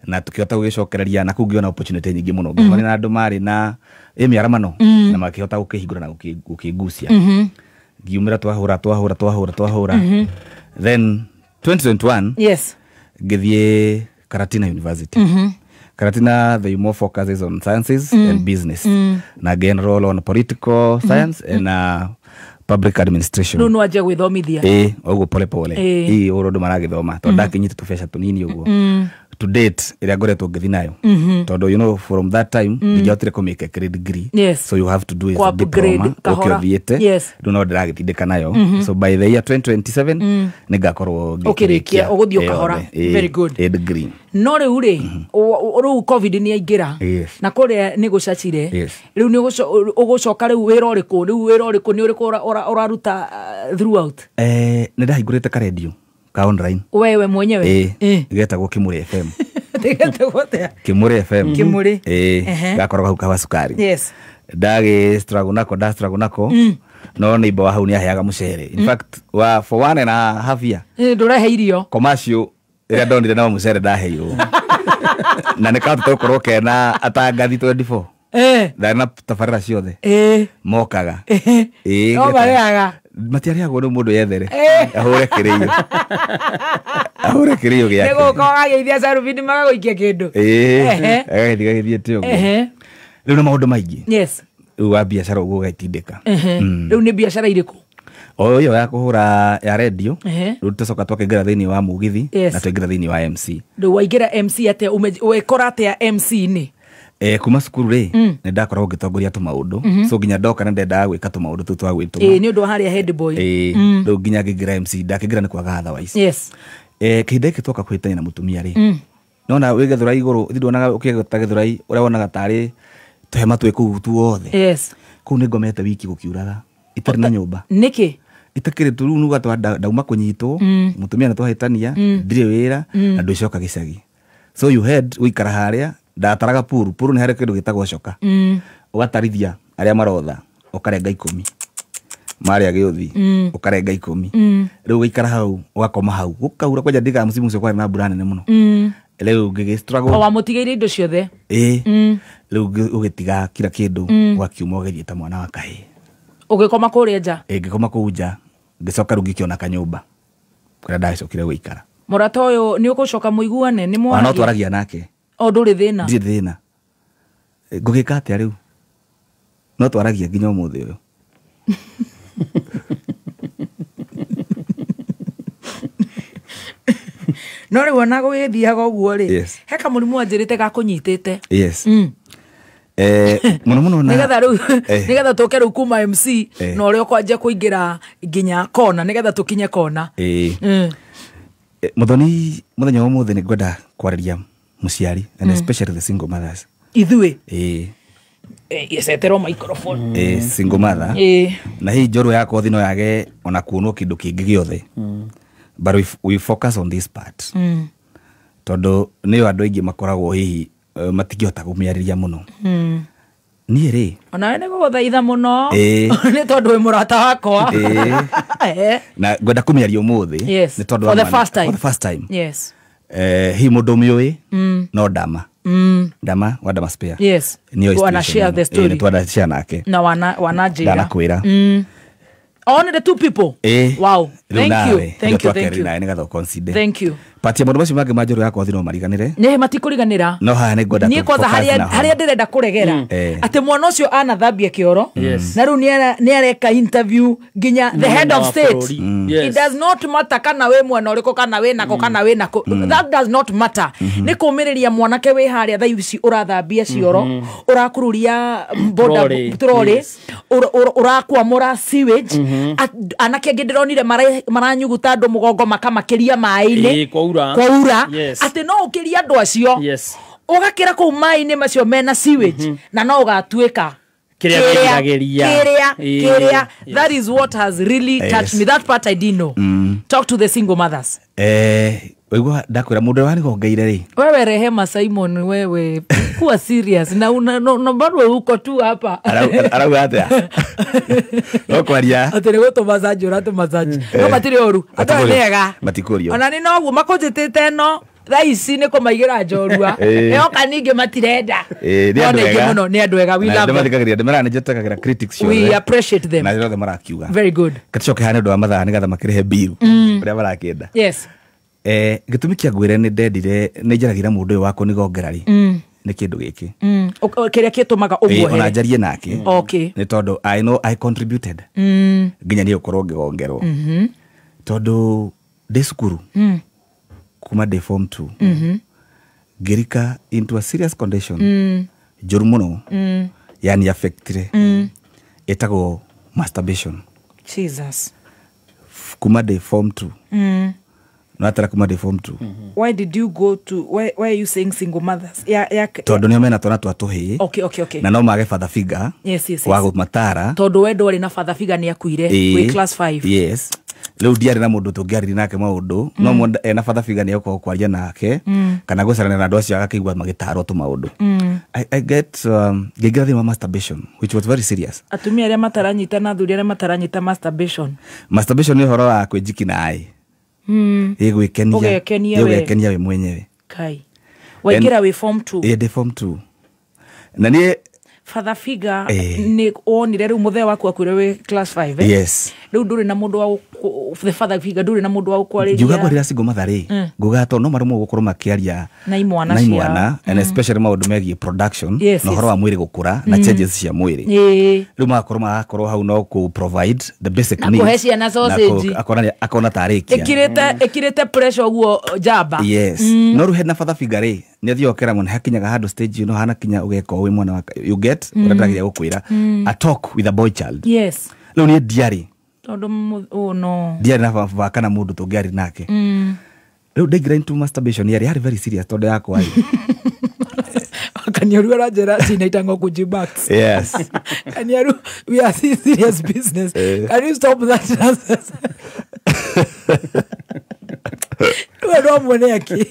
na tukĩhota gũgĩcokereria na kũu ngĩona opportunity nyingĩ mũno. Ngĩcemania na andũ marĩ na mĩaramano na makĩhota gũkĩhingũra na gũkĩngucia. Ngiumĩra twahũra. Then 2021
yes
ngĩthiĩ Karatina University. Karatina they more focuses on sciences and business. Na ngĩ-enroll on political science and public administration.
No no aje gwĩthomithia.
Ĩĩ ũguo pole pole. Ĩĩ ũrĩa andũ maragĩthoma tondũ ndakinyĩte tũbeca tũnini ũguo. To date ĩrĩa ngoretwo ngĩthiĩ nayo. Tondũ you know from that time ndingĩahotire kũmĩka ĩkĩrĩ degree.
Yes.
So you have to do is a diploma ũke ũthiĩte.
Yes.
Rĩu no ndĩragĩtindĩka nayo. So by the year 2027 nĩngakorwo
ũkĩrĩkia ũgũthiĩ ũkahora. Very good.
A degree.
No rĩu rĩ rĩu COVID nĩ yaingĩra.
Yes.
Na kũrĩa nĩ gũcacire.
Yes.
Rĩu nĩ ũgũcoka rĩu wĩra ũrĩkũ? Rĩu wĩra ũrĩkũ nĩ ũrĩkũ ũraruta throughout?
Nĩ ndahingũrĩte karendio ka online.
Wewe mwenyewe?
Ĩĩ. Getagwo Kimuri FM.
Getagwo atĩa?
Kimuri FM.
Kimuri.
Ĩĩ. Gakoragwo hau kawa cukari.
Yes.
Ndagĩ struggle nako no neighbor wa hau nĩ aheaga mũcere. In fact wa for 1.5 year.
Ndũrehe irio.
Commercial ĩrĩa ndonire no mũcere ndaheirwo. Na nĩ kahotete gũkorwo kena atangathi 24. Ndarĩ na tabarĩra ciothe. Mokaga.
Ĩĩ. No marĩaga.
Matiarĩagwo nĩ mũndũ yethere. Ahũre kĩrĩio. Ahũre kĩrĩio gĩake.
Nĩ gũka ũgageithia Sarubini magagũikia kĩndũ.
Ĩĩ. Agagĩthiĩ gagĩthiĩte ũguo. Rĩu nĩ maũndũ maingĩ.
Yes.
Rĩu wa biacara ũguo ũgaitindĩka.
Rĩu nĩ biacara irĩkũ?
O ĩyo ya kũhũra ya radio. Rĩu tũcoka twakĩingĩra thĩinĩ wa mũgithi na twaingĩra thĩinĩ wa MC.
Rĩu waingĩra MC atĩa? Wekora atĩa MC-inĩ?
Kuma cukuru rĩ nĩ ndakoragwo ngĩtongoria tũmaũndũ. So nginya ndoka nĩ ndendaga gwĩka tũmaũndũ tũu twa gwĩtũma.
Ĩĩ nĩ ũndũ wa harĩa head boy.
Ĩĩ rĩu nginya ngĩingĩra MC ndakĩingĩra nĩ kwaga otherwise.
Yes.
Kĩhinda gĩkĩ twoka kũhĩtania na mũtumia rĩ. Nona wĩ Gĩthũrai igũrũ ithuĩ nduonaga ũkĩgũta Gĩthũrai ũrĩa wonaga tarĩ tũhema twĩ kũu tuothe.
Yes.
Kũu nĩ ngomete wiki gũkiuraga itarĩ na nyũmba.
Nĩkĩ?
Itakĩrĩ tu rĩu nuga ndauma kũnyitwo mũtumia nĩ twahĩtania ndirĩ wĩra na ndwĩcoka gĩcagi. So you had gũikara harĩa ndataraga puru nĩ harĩ kĩndũ gĩtagwo coka. Ũgatarithia arĩa marotha ũkarenga 10 marĩa gĩũthi ũkarenga 10 rĩu ũgaikara hau ũgakoma hau gũkaura kwanja ndigaga mũciĩ ũcio kwarĩ na mbura nene mũno. Rĩu ngĩgĩ struggle.
O wamũtigĩire indo ciothe.
Ĩĩ. Rĩu ũgĩtiga kila kĩndũ ũgakiuma ũgĩthiĩ ta mwana wa kahĩĩ.
Ũgĩkoma kũrĩa nja?
Ĩĩ ngĩkoma kũu nja ngĩcoka rĩu ngĩkĩona kanyũmba kũrĩa ndagĩcokire gũikara.
Mũrata ũyũ nĩ ũgũcoka mũiguane nĩ mwaragia?
No twaragia nake.
O ndũrĩ thĩna?
Ndirĩ thĩna. Ngũgĩka atĩa rĩu? No twaragia nginya ũmũthĩ ũyũ.
No rĩu ona gũgĩthiaga ũguo rĩ, he kamũrimũ wanjĩrĩte gakũnyitĩte.
Yes. Mũno mũno na
nĩgetha rĩu nĩgetha tũke rĩu kuma MC na ũrĩa ũkwanjia kũingĩra nginya kona nĩgetha tũkinye kona.
Mũthoni mũthenya wa ũmũthĩ nĩ ngwenda kwarĩria mũciari and especially the single mothers.
Ithuĩ?
Ĩĩ.
Ĩceterwo microphone.
Single mother. Na hihi njorua yakwa no yage ona kuonwo kĩndũ kĩngĩ gĩothe. But we focus on this part. Tondũ nĩyo andũ aingĩ makoragwo hihi matingĩhota kũmĩarĩria mũno. Niĩ rĩ
onawe nĩ gũgũthaitha mũno nĩ tondũ wĩ mũrata wakwa.
Na ngwenda kũmĩaria ũmũthĩ nĩ tondũ
for the first time.
For the first time.
Yes.
Hihi mũndũ ũmĩũĩ no Dama. Dama wa Dama Spare.
Yes. Wana share the story.
Nĩ twana share nake.
Na wana njĩra.
Ndanakwĩra.
Only the two people. Wow. Thank you. Thank you. Thank you.
Thank you.
Thank you.
Patia maũndũ macio mangĩ ma njorua ya kothi no mariganĩre.
Nĩ matikũriganĩra.
No haha nĩ ngwenda
niĩ kwanza harĩa ndĩrenda kũregera atĩ mwana ũcio anathambia kĩoro na rĩu nĩ areka interview nginya the head of state. It does not matter kana wĩ mwena ũrĩkũ kana wĩ nako kana wĩ nako, that does not matter. Nĩ kũmĩrĩria mwanake wĩ harĩa thaa ici ũrathambia cioro, ũrakururia boda trolley, ũrakwamũra sewage. Anake angĩ ndĩronire maranyuguta andũ mũgongo makamakĩria maĩ-inĩ kwaura, atĩ no ũkĩrie andũ acio ũgakĩra kũu maĩ-inĩ macio mena sewage na no ũgatuĩka kĩrĩa. That is what has really touched me. That part I didn't know. Talk to the single mothers.
Waigua ndakwĩra mũndũ wanigongeire rĩ.
Wewe Rehema Simon, wewe kuwa serious na na bado uko tu hapa.
Arauga atĩa? No kwaria.
Atĩ nĩ gũtũmacaji ũratũmacaji. No matirĩ ũru. Andũ nĩ ega.
Matikũrio.
Ona nĩ noguo makũnjĩtĩte ĩno thaa ici nĩ kũmaigĩra njorua. Yoka ningĩ matirenda.
Nĩ andũ ega.
Nĩ andũ ega. We love them.
Ndĩmathikagĩrĩria, ndĩmeraga nĩ njĩtagĩra critics ciothe.
We appreciate them.
Na rĩothe marakiuga.
Very good.
Gaticoke haha nĩ ũndũ wa mathaa nĩgetha makĩrĩhe bill ũrĩa marakĩenda.
Yes.
Gĩtũmi kĩa ngwĩre nĩ ndendire nĩ njaragĩra mũndũ ũyũ wakwa nĩgongera rĩ nĩ kĩndũ gĩkĩ
kĩrĩa gĩtũmaga ũmuohere
ona njarie nake.
Okay.
Nĩ tondũ I know I contributed nginya niĩ gũkorwo ngĩgongerwo tondũ ndĩ cukuru kuma ndĩ form 2 ngĩrika into a serious condition njũru mũno yani affectire ĩtagwo masturbation.
Jesus.
Kuma ndĩ form 2 no kuma ndĩ form 2.
Why did you go to why are you saying single mothers? Yeah.
Tondũ nĩo mena twana twa tũhĩĩ.
Okay.
Na no mage father figure.
Yes.
Wa gũmatara.
Tondũ we ndwarĩ na father figure nĩ akuire wĩ class 5.
Yes. Rĩu ndiarĩ na mũndũ tũngĩarĩria nake maũndũ no mũndũ ena father figure nĩ egũkorwo kwaria nake kana gũcarania na andũ acio agakĩigua magĩtarwo tũmaũndũ. I get ngĩingĩra thĩinĩ wa masturbation which was very serious.
Atumia arĩa mataranyita na athuri arĩa mataranyita masturbation.
Masturbation nĩ ũhoro wa kwĩnjikina ĩ. Ũgekenia we mwenyewe.
Kai. Waingĩra wĩ form 2.
Ĩ ndĩ form 2. Na niĩ
father figure nĩ wonire rĩu mũthee waku akuire wĩ class 5
Yes.
Rĩu ndũrĩ na mũndũ wa the father figure, ndũrĩ na mũndũ wa gũkwarĩria.
Ngiuga ngwarĩria single mother rĩ, nguga tondũ no maremwo gũkorwo makĩaria
na imwana ciao,
and especially maũndũ megiĩ production na ũhoro wa mwĩrĩ gũkũra na changes cia mwĩrĩ. Rĩu magakorwo hau no kũ provide the basic needs.
Na kũhe ciana sausage.
Akona tarĩkia.
Ĩkĩrĩte pressure ũguo njamba.
Yes. No rĩu hena father figure rĩ, nĩ athiaga ũkera mũno hakinyaga handũ stage no hana kinya ũgeka wĩ mwana wa you get ũrĩa ndĩrageria gũkwĩra a talk with a boy child.
Yes.
Rĩu niĩ ndiarĩ
tondũ oh no
ndiarĩ na baba kana mũndũ tũngĩarĩ nake. Rĩu ndaingĩra into masturbation yarĩ very serious tondũ yakwa rĩ.
Kanyaru aranjĩra cinaitangwo kujibax.
Yes.
Kanyaru, we are serious business. Can you stop that nonsense? We no mwene aki.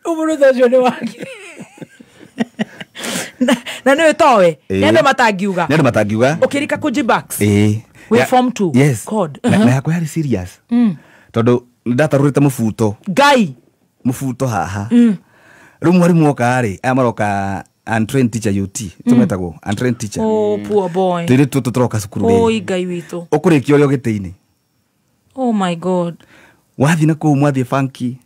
Ũmũndũ ũcio nĩ wake. Na nĩ towe. Nĩ andũ matangiuga.
Nĩ andũ matangiuga.
Ũkĩrika kujibax. We form 2.
Yes.
God.
Na yakwa yarĩ serious. Tondũ ndatarũrĩte mũbuto.
Ngai.
Mũbuto haha. Rĩu mwarimũ oka rĩ, aya maroka untrained teacher UT. Tũmetagwo untrained teacher.
Oh poor boy.
Tũirĩtu tũtũ tũroka cukuru rĩ.
Oi Ngai witũ.
Ũkũrĩkia ũrĩa ũgĩtĩ-inĩ.
Oh my God.
Wathiĩ na kũu mwathiĩ funky.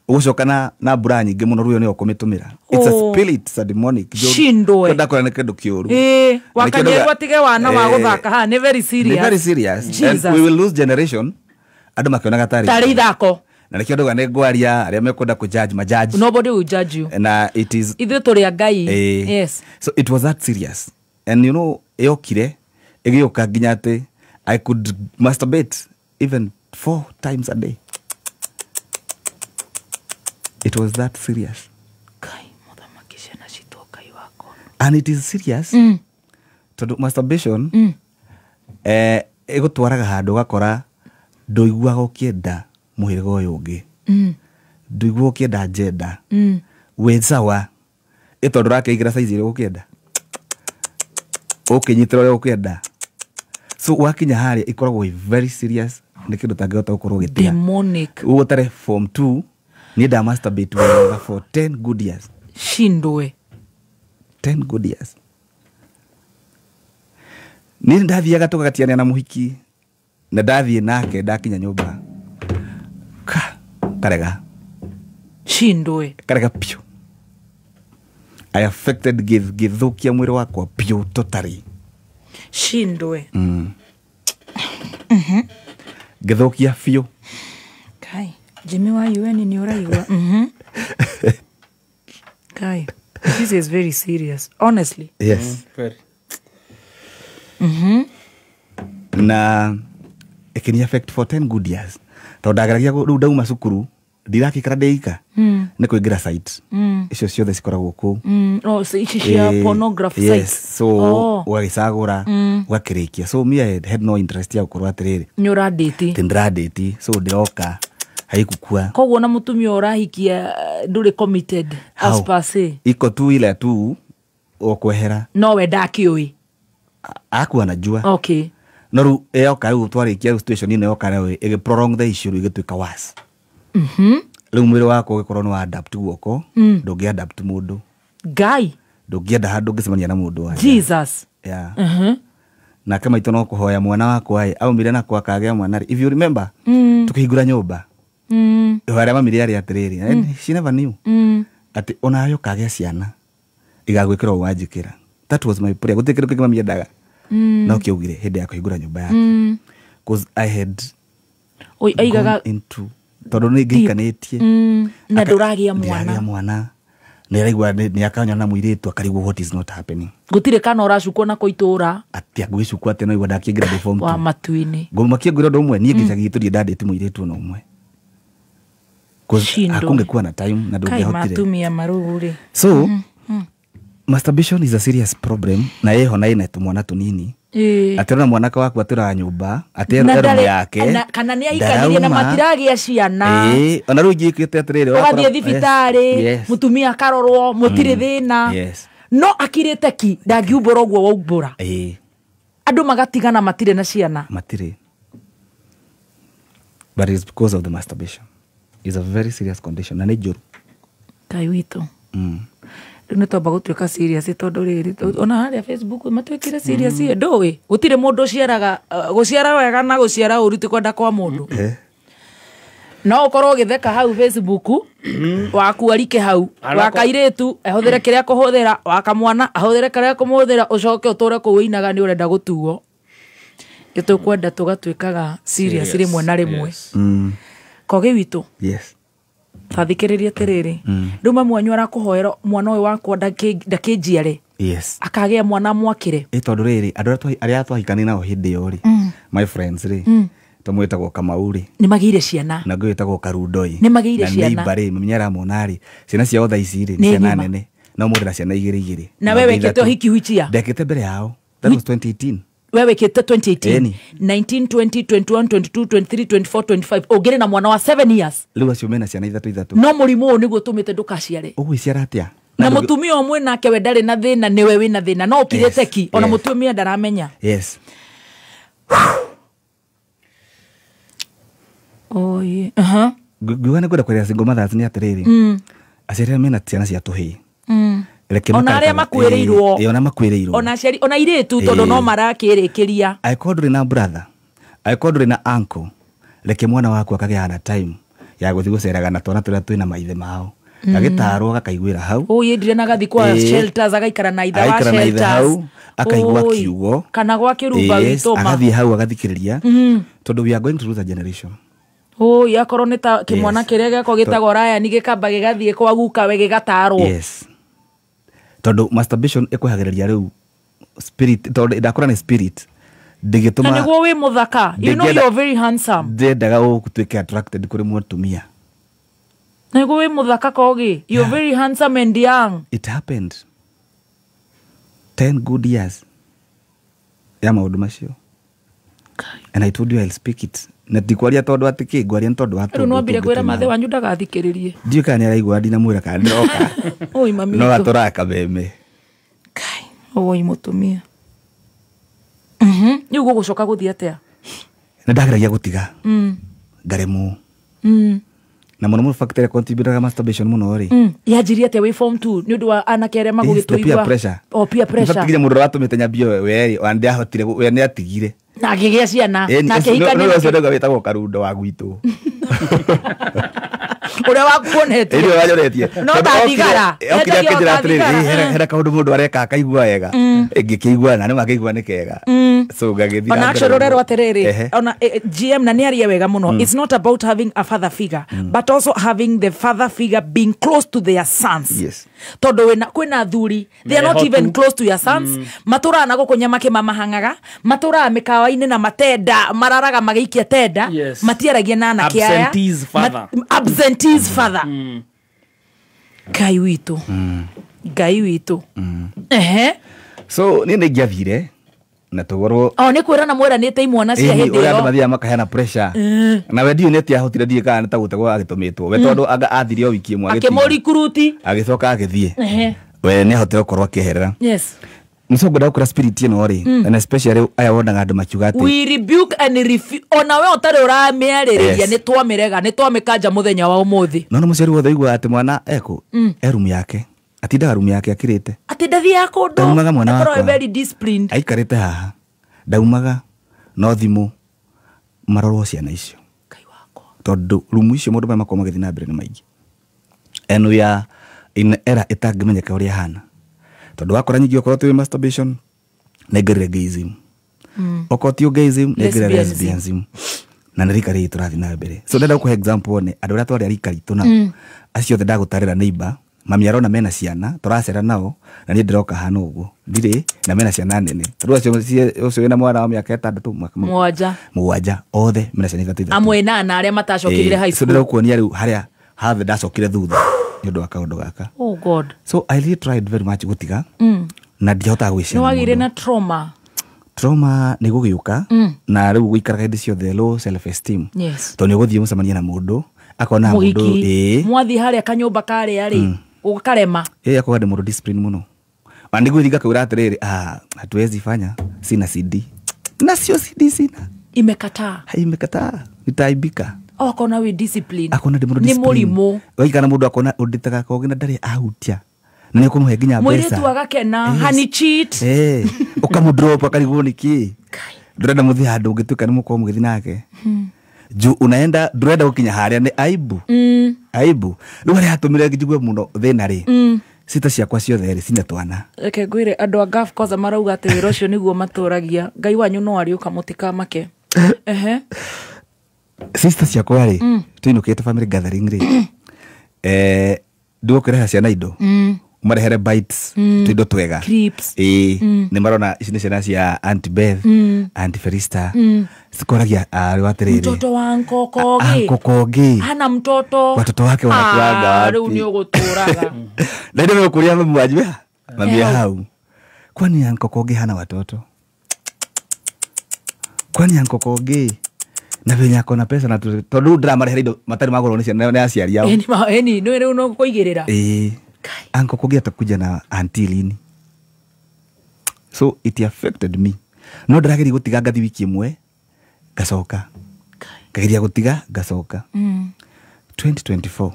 Ũgũcoka na mbura nyingĩ mũno rũyo nĩyo ũkũmĩtũmĩra. It's a spirit, it's a demonic.
Shindwe.
Ndakora nĩ kĩndũ kĩũru.
Wakanyerwo atige wana wa gũthaka haha nĩ very serious.
Nĩ very serious. And we will lose generation. Andũ makĩonaga tarĩ
ithako.
Na nĩkĩo ndauga nĩ ngwaria arĩa mekwenda kũ-judge ma-judge.
Nobody will judge you.
Na it is
ithuĩ tũrĩ a Ngai. Yes.
So it was that serious. And you know yokire ĩgĩũka nginya atĩ I could masturbate even 4 times a day. It was that serious.
Kai, muthamaki ciana citũ Ngai wakwa.
And it is serious. Tondũ masturbation ĩgũtwaraga handũ ũgakora ndũiguaga ũkĩenda mũhĩrĩga ũyũ ũngĩ. Ndũiguaga ũkĩenda njenda. Wĩ sawa. Ĩ tondũ ũrakĩingĩra size ĩrĩa ũkĩenda. Ũkĩnyitĩra ũrĩa ũkĩenda. So wakinya harĩa ĩkoragwo ĩ very serious nĩ kĩndũ ũtangĩhota gũkorwo ũgĩtiga.
Demonic.
Ũguo ũtarĩ form 2 niĩ nda masturbate wega for 10 good years.
Shindwe.
10 good years. Niĩ ndathiaga tũgatiania na mũhiki na ndathiĩ nake ndakinya nyũmba. Ka Karega.
Shindwe.
Karega piũ. I affected gĩthũkia mwĩrĩ wakwa piũ totally.
Shindwe.
Gĩthũkia biũ.
Kai, Jimmy wa UN ni ũraigua. Kai, this is very serious, honestly.
Yes.
Very.
Na ĩkĩni affect for 10 good years. Tondũ ndageragia rĩu ndauma cukuru ndirakĩikara ndĩika nĩ kũingĩra site. Icio ciothe cikoragwo kũu.
Oh, so ici cia pornography
yes.
sites.
So ũgagĩcagũra ũgakĩrĩkia. So me I had no interest ya gũkorwo atĩrĩrĩ
Nĩ ũrandĩti.
atĩ ndĩrandĩti, so ndĩroka haikukua.
Koguo na mũtumia ũrahikia ndũrĩ committed as per se.
Iko tu ile tu okwehera.
No we ndakĩũĩ.
Akuwa najua.
Okay.
No rĩu yoka rĩu twarĩkia situation ĩno yoka rĩu ĩgĩ prolong the issue rĩu ĩgĩtuĩka worse. Rĩu mwĩrĩ wakwa ũgĩkorwo nĩ wa adapt guoko, ndũngĩ adapt mũndũ.
Ngai.
Ndũngĩenda handũ ũngĩcemania na mũndũ wa nja.
Jesus.
Yeah. Nake maitũ no kũhoya mwana wakwa ĩ aumire na kwa kagĩa mwana rĩ. If you remember, tũkĩhingũra nyũmba. Ihoya rĩa mami rĩarĩ atĩrĩrĩ, and she never knew. Atĩ onawe ũkagĩa ciana igagwĩkĩra ũũ wanjĩkĩra. That was my prayer. Gũtirĩ kĩndũ kĩngĩ mami endaga. No kĩaugire hĩndĩ ya kũhingũra nyũmba yake. Cause I had
Oi, aigaga
gone into tondũ nĩ ngĩikanĩtie.
Na ndũragĩa mwana.
Ndĩragĩa mwana. Nĩ araigua nĩ akanyona na mũirĩtu akarigwo what is not happening.
Gũtirĩ kana ũracukwo nako itũra.
Atĩa ngwĩcukwo atĩa no igua ndakĩingĩra ndĩ form
Wa
two.
matu-inĩ.
Ngũmakia ngwĩra ũndũ ũmwe, niĩ gĩcagi gitũ ndirĩ ndandĩte mũirĩtu ona ũmwe. Cause
Shindo.
hakũngĩkuwa na time na
Kai
ndũngĩahotire.
matumia marũrũ rĩ.
So, masturbation is a serious problem na ĩho na ĩna tũmwana tũnini. Atĩ ona mwanake waku atũraga nyũmba, atĩ
Na
ero
ndarĩ-
yake,
kana nĩ aikarire na
ndarauma.
matiragĩa ciana.
Ona rĩu ingĩkĩte atĩrĩrĩ,
Ũgathiĩ
ũgakora-
thibitarĩ,
Yes.
mũtumia akarorwo, mũtirĩ thĩna.
Yes.
No akirĩte ki, ndangiumbũra ũguo waumbũra. Andũ magatigana matirĩ na ciana.
Matirĩ. But it's because of the masturbation. It's a very serious condition na nĩ njũru.
Ngai witũ. Rĩu nĩ twamba gũtuĩka serious tondũ rĩrĩ ona harĩa Facebook matuĩkire serious ĩ ndũĩ gũtirĩ mũndũ ũciaraga gũciara wega na gũciara ũru ti kwenda kwa mũndũ. No ũkorwo ũgĩtheka hau Facebook waku arike hau wa kairĩtu ahũthĩre kĩrĩa kũhũthĩra wa kamwana ahũthĩre kĩrĩa kũmũhũthĩra ũcoke ũtũre kũu ũinaga nĩ ũrenda gũtuo. Nĩ tũkwenda tũgatuĩkaga serious rĩmwe na rĩmwe. Kogi witũ.
Yes.
Tathikĩrĩria atĩrĩrĩ rĩu mamu wanyu arakũhoera mwana ũyũ wakwa ndakĩnjiare.
Yes.
Akagĩa mwana mwakĩre.
Tondũ rĩrĩ andũ arĩa twahikania nao hĩndĩ ĩyo rĩ, my friends rĩ, tũmwĩtagwo Kamau rĩ.
Nĩ magĩire ciana.
Na ngũyũ wĩtagwo Karundoi.
Nĩ magĩire ciana.
Na neighbor rĩ, mami nĩaramona rĩ, ciana ciao thaa ici rĩ, nĩ
Nĩ
ciana
ng'ima.
nene. No mũndũ na ciana igĩrĩ igĩrĩ.
Na we
Na
wĩkĩte
ithatũ.
ũhiki huichia?
Ndekĩte mbere yao. That was 2018.
We wĩkĩte 2018.
Ĩni.
19, 20, 21, 22, 23, 24, 25. Ũngĩrĩ na mwana wa 7 years.
Rĩu acio mena ciana ithatũ ithatũ.
No mũrimũ ũyũ nĩguo ũtũmĩte ndũkaciare.
Ũgwĩciara atĩa?
Na mũtumia ũmwe nake we ndarĩ na thĩna, nĩwe wĩna thĩna. No ũkirĩte
Yes,
ki, ona
yes.
mũtumia ndaramenya.
Yes.
Oi.
Ngiuga nĩ ngwenda kwarĩra single mothers nĩ atĩrĩrĩ. Aciari arĩa mena ciana cia tũhĩĩ. Reke
Ona arĩa makuĩrĩirwo.
Ona makuĩrĩirwo.
Ona aciari, ona airĩtu tondũ no marakĩrĩkĩria.
Angĩkorwo ndũrĩ na brother, angĩkorwo ndũrĩ na uncle, reke mwana waku akagĩa na time ya gũthiĩ gũceraga na twana tũrĩa twĩna maithe mao. Gagĩtarwo gakaiguĩra hau.
Oi, endire na gathi kwa shelters, agaikara na ithe wa
Agaikara na ithe
shelters.
hau, akaigua
Oi,
kiugo.
Kana gwa kĩrumba
Yes,
witũ ma.
agathiĩ hau agathikĩrĩria. Tondũ we are going to lose a generation.
Oi, akorwo nĩ ta kĩmwana
Yes.
kĩrĩa gĩakwa gĩtagwo Ryan gĩkamba gĩgathiĩ kwa gukawe gĩgatarwo.
Yes. Tondũ masturbation ĩkwehagĩrĩria rĩu spirit, tondũ ndakũra nĩ spirit. Ndĩgĩtũma
Na nĩguo wĩ mũthaka. You know
Ndĩngĩenda
you're very handsome.
Ndendaga ũtuĩke attracted kũrĩ mũtumia.
Na nĩguo wĩ mũthaka Kogi. You're very handsome and young.
It happened. 10 good years ya maũndũ macio. And I told you I'll speak it. Na ndikwaria tondũ atĩ kĩ, ngwaria nĩ tondũ wa
Rĩu no ambire
tũndũ
kwĩra mathe
tũngĩ
wanyu ndagathikĩrĩrie.
Ndiũĩ kana nĩaraigua ndinamwĩra kana ndĩroka.
Oi, mami
No
witũ.
atũraga kameme.
Kai, oi mũtumia. Rĩu gũgũcoka gũthiĩ atĩa?
Nĩ ndageragia gũtiga. Ngaremwo. Na mũno mũno factor ĩrĩa contributaga masturbation mũno rĩ.
Yanjirie atĩa wĩ form 2 nĩ ũndũ wa anake arĩa
Yes, the peer
magũgĩtũigua?
pressure.
Oh, peer
In fact,
pressure.
nginya mũndũ ũrĩa watũmĩte nyambie we rĩ, ona ndiahotire we nĩatigire.
Na akĩgĩa ciana,
Ĩni,
na
ũcio
akĩhikania
nĩwe
na
ũcio ndauga wĩtagwo Karundo wa gwitũ.
Ũrĩa wakuonetie.
Ĩrĩa wanyonetie.
No ta thigara.
Okire
Endagia o
akĩnjĩra
ta
atĩrĩrĩ,
thigara.
"Ĩ, hena kaũndũ mũndũ areka akaigua wega." Ngĩkĩigua na nĩ makĩigua nĩ kega, so ngagĩthiĩ na
Ona
mbere
actually
ũguo.
ũrerwo atĩrĩrĩ, ona GM na nĩ aria wega mũno, it's not about having a father figure but also having the father figure being close to their sons. Tondũ kwĩna athuri, they are not
Mehotu.
even close to your sons. Matũraga na gũkũ nyamake mamahang'aga, matũraga mĩkawa-inĩ na matenda mararaga magĩikia tenda. Matiaragia na anake aya.
Absentees father.
Absentees father. Ngai witũ, Ngai witũ, ehe.
So niĩ nĩ ingĩathire na tũgorwo.
O nĩ kwĩrana mweranĩte imwana cia
Ĩni,
hĩndĩ
ũrĩa andũ
ĩyo.
mathiaga makaheana pressure na we ndiũĩ nĩ atĩa ahotire, ndiũĩ kana nĩ ta gũtegwo agĩtũmĩtwo we, tondũ anga athire o wiki ĩmwe agĩtiga.
Akĩmũrikuruti.
Agĩcoka agĩthiĩ. We nĩ ahotire gũkorwo akĩeherera. Nĩcio ngwenda gũkora spirit ĩno rĩ, and especially aya wonaga andũ makiuga atĩ
We rebuke and refuse. Ona we ũtarĩ ũramĩarĩrĩria. Nĩ twamĩrega, nĩ twamĩkanja mũthenya wa ũmũthĩ.
No nĩ mũciari wothe ũiguaga atĩ mwana ekũ e rumu yake, atindaga rumu yake akirĩte.
Atĩ ndathiaga kũndũ.
Ndaumaga mwana
Akorwo
wakwa.
e very disciplined.
Aikarĩte haha, ndaumaga, no thimũ marorwo ciana icio.
Ngai wakwa.
Tondũ rumu icio maũndũ marĩa makoragwo magĩthiĩ na mbere nĩ maingĩ, and we are in era ĩtangĩmenyeka ũrĩa hana, tondũ wakora nyingĩ okorwo ti masturbation nĩ gayism, okorwo ti gayism nĩ
Lesbianism.
lesbianism, na nĩ rika rĩrĩ tũrathiĩ na mbere. So ndenda gũkũhe example one, andũ arĩa twarĩ a rika ritũ nao acio othe ndagũtarĩra neighbor mami arona mena ciana tũracera nao, na niĩ ndĩroka hana ũguo ndirĩ na mena ciana nene, tondũ acio ũcio wĩna mwana wa mĩaka 6, mwaka
7.
7, othe mena ciana 3 3.
Amwe nana arĩa matacokire high
So
school.
ndĩrenda gũkuonia rĩu harĩa hathe ndacokire thutha nĩ ũndũ wa kaũndũ gaka.
Oh God.
So I really tried very much gũtiga na ndiahotaga
Nĩ
gwĩciria.
wagĩire na trauma.
Trauma nĩ gũgĩũka na rĩu gũikaraga hĩndĩ ciothe low self esteem, tondũ nĩ ũgũthiĩ mũcemanie na mũndũ akona mũndũ
Mũhiki.
Ĩĩ.
Mwathiĩ harĩa kanyũmba karĩa rĩ, ũkarema.
Ĩĩ, akoga ndĩ mũndũ discipline mũno, na nĩguo ngakĩũra atĩrĩrĩ, "Ah, hatuwezi fanya, sina CD na sio CD sina."
Imekataa.
Imekataa, nitaaibika.
O akona wĩ discipline.
Akona ndĩ mũndũ
Nĩ
discipline.
mũrimũ.
Waikara mũndũ akona ũndĩtaga kogi na ndarĩ ahutia na nĩ ũkũmũhe nginya mbeca.
Mũirĩtu agakena. Hani cheat.
Eh, ũkamũdrop akarigwo nĩ kĩ, ndũrenda mũthiĩ handũ ũngĩtuĩka nĩ mũkorwo mũgĩthiĩ nake juu unaenda, ndũrenda gũkinya harĩa nĩ aibu, aibu. Rĩu harĩa hatũmire njigue mũno thĩna rĩ, cita ciakwa ciothe rĩ cina twana.
Reke ngwĩre, andũ a Gulf kwanza marauga atĩ wĩra ũcio nĩguo matũragia. Ngai wanyu no ariũka, mũtikamake. Ehe.
Sister ciakwa rĩ, tũinũkĩte family gathering rĩ, ndigũkĩreha ciana indo, ũmarehere bites, tũindo twega.
Clips.
Ĩĩ, nĩ marona ici nĩ ciana cia Auntie Beth, Auntie Felista, cikoragia arĩ atĩrĩrĩ,
Mtoto wa nkokogi.
Uncle Kogi.
Hana mtoto.
Watoto wake wanakuanga
Ah, rĩu
wapi?
nĩ ũgũtũraga.
Na ndio kuria mami wanyu mami
Eh, hau.
hau, kwani Uncle Kogi hana watoto? Kwani Uncle Kogi na venye ako na pesa na tondu rĩu ndĩramarehera indo matarĩ magũrwo nĩ ciana nĩ aciari ao.
Ĩni ĩni nĩ rĩu no kũigĩrĩra.
Ĩĩ, Uncle Kogi atakuja na auntie lini? So it affected me, no ndĩrageria gũtiga, ngathi wiki ĩmwe ngacoka, ngageria gũtiga ngacoka. 2024.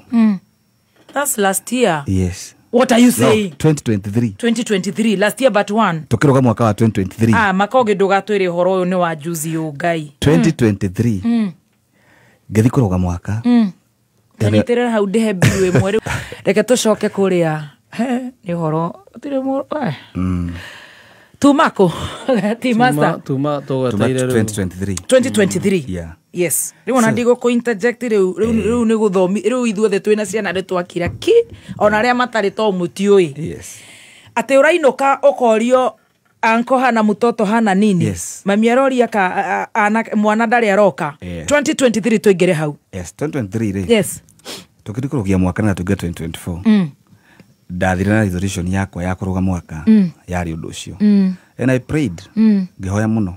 That's last year.
Yes.
What are you
No,
saying?
2023.
2023, last year but one.
Tũkĩrũga mwaka wa 2023.
Ah, makogi ndũgatwĩre ũhoro ũyũ nĩ wa juzi ũyũ, Ngai.
2023 ngĩthi kũrũga mwaka.
Tanyitĩrĩra hau ndĩhe mbiru ĩmwe rĩu. Reke tũcoke kũrĩa. He, nĩ ũhoro ũtirĩ tuma kũ ti master.
Tuma
Tuma
tũgweteire rĩu.
2023.
2023.
Yeah.
Yes, rĩu ona ndigũkũ interject rĩu rĩu nĩ gũthomi rĩu ithuothe twĩna ciana nĩ twakira ki, ona arĩa matarĩ to mũtiũĩ. Atĩ ũrainũka ũkorio anko hana mtoto hana nini. Mami aroria ka mwana ndarĩ aroka. 2023 tũingĩre hau.
Yes, 2023 rĩ, tũkĩthi kũrũgia mwaka na tũingĩre 2024, ndathire na resolution yakwa ya kũrũga mwaka yarĩ ũndũ ũcio, and I prayed, ngĩhoya mũno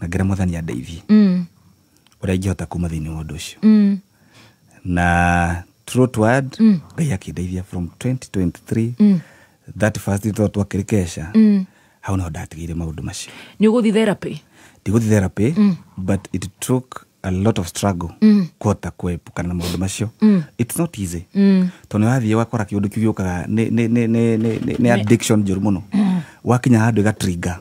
na ngĩra Mwathani andeithie ũrĩa ingĩhota kuma thĩinĩ wa ũndũ ũcio, na true to word, Ngai akĩndeithia from 2023 that first tondũ twakĩrĩ kesha hau niho ndatigĩire maũndũ macio.
Nĩ ũgũthiĩ therapy?
Ndigũthiĩ therapy, but it took a lot of struggle kũhota kwepukana na maũndũ macio. It's not easy, tondũ nĩ wathiĩ ũgakora kĩũndũ kĩu gĩũkaga nĩ addiction njũru mũno, wakinya handũ ĩgatrigger.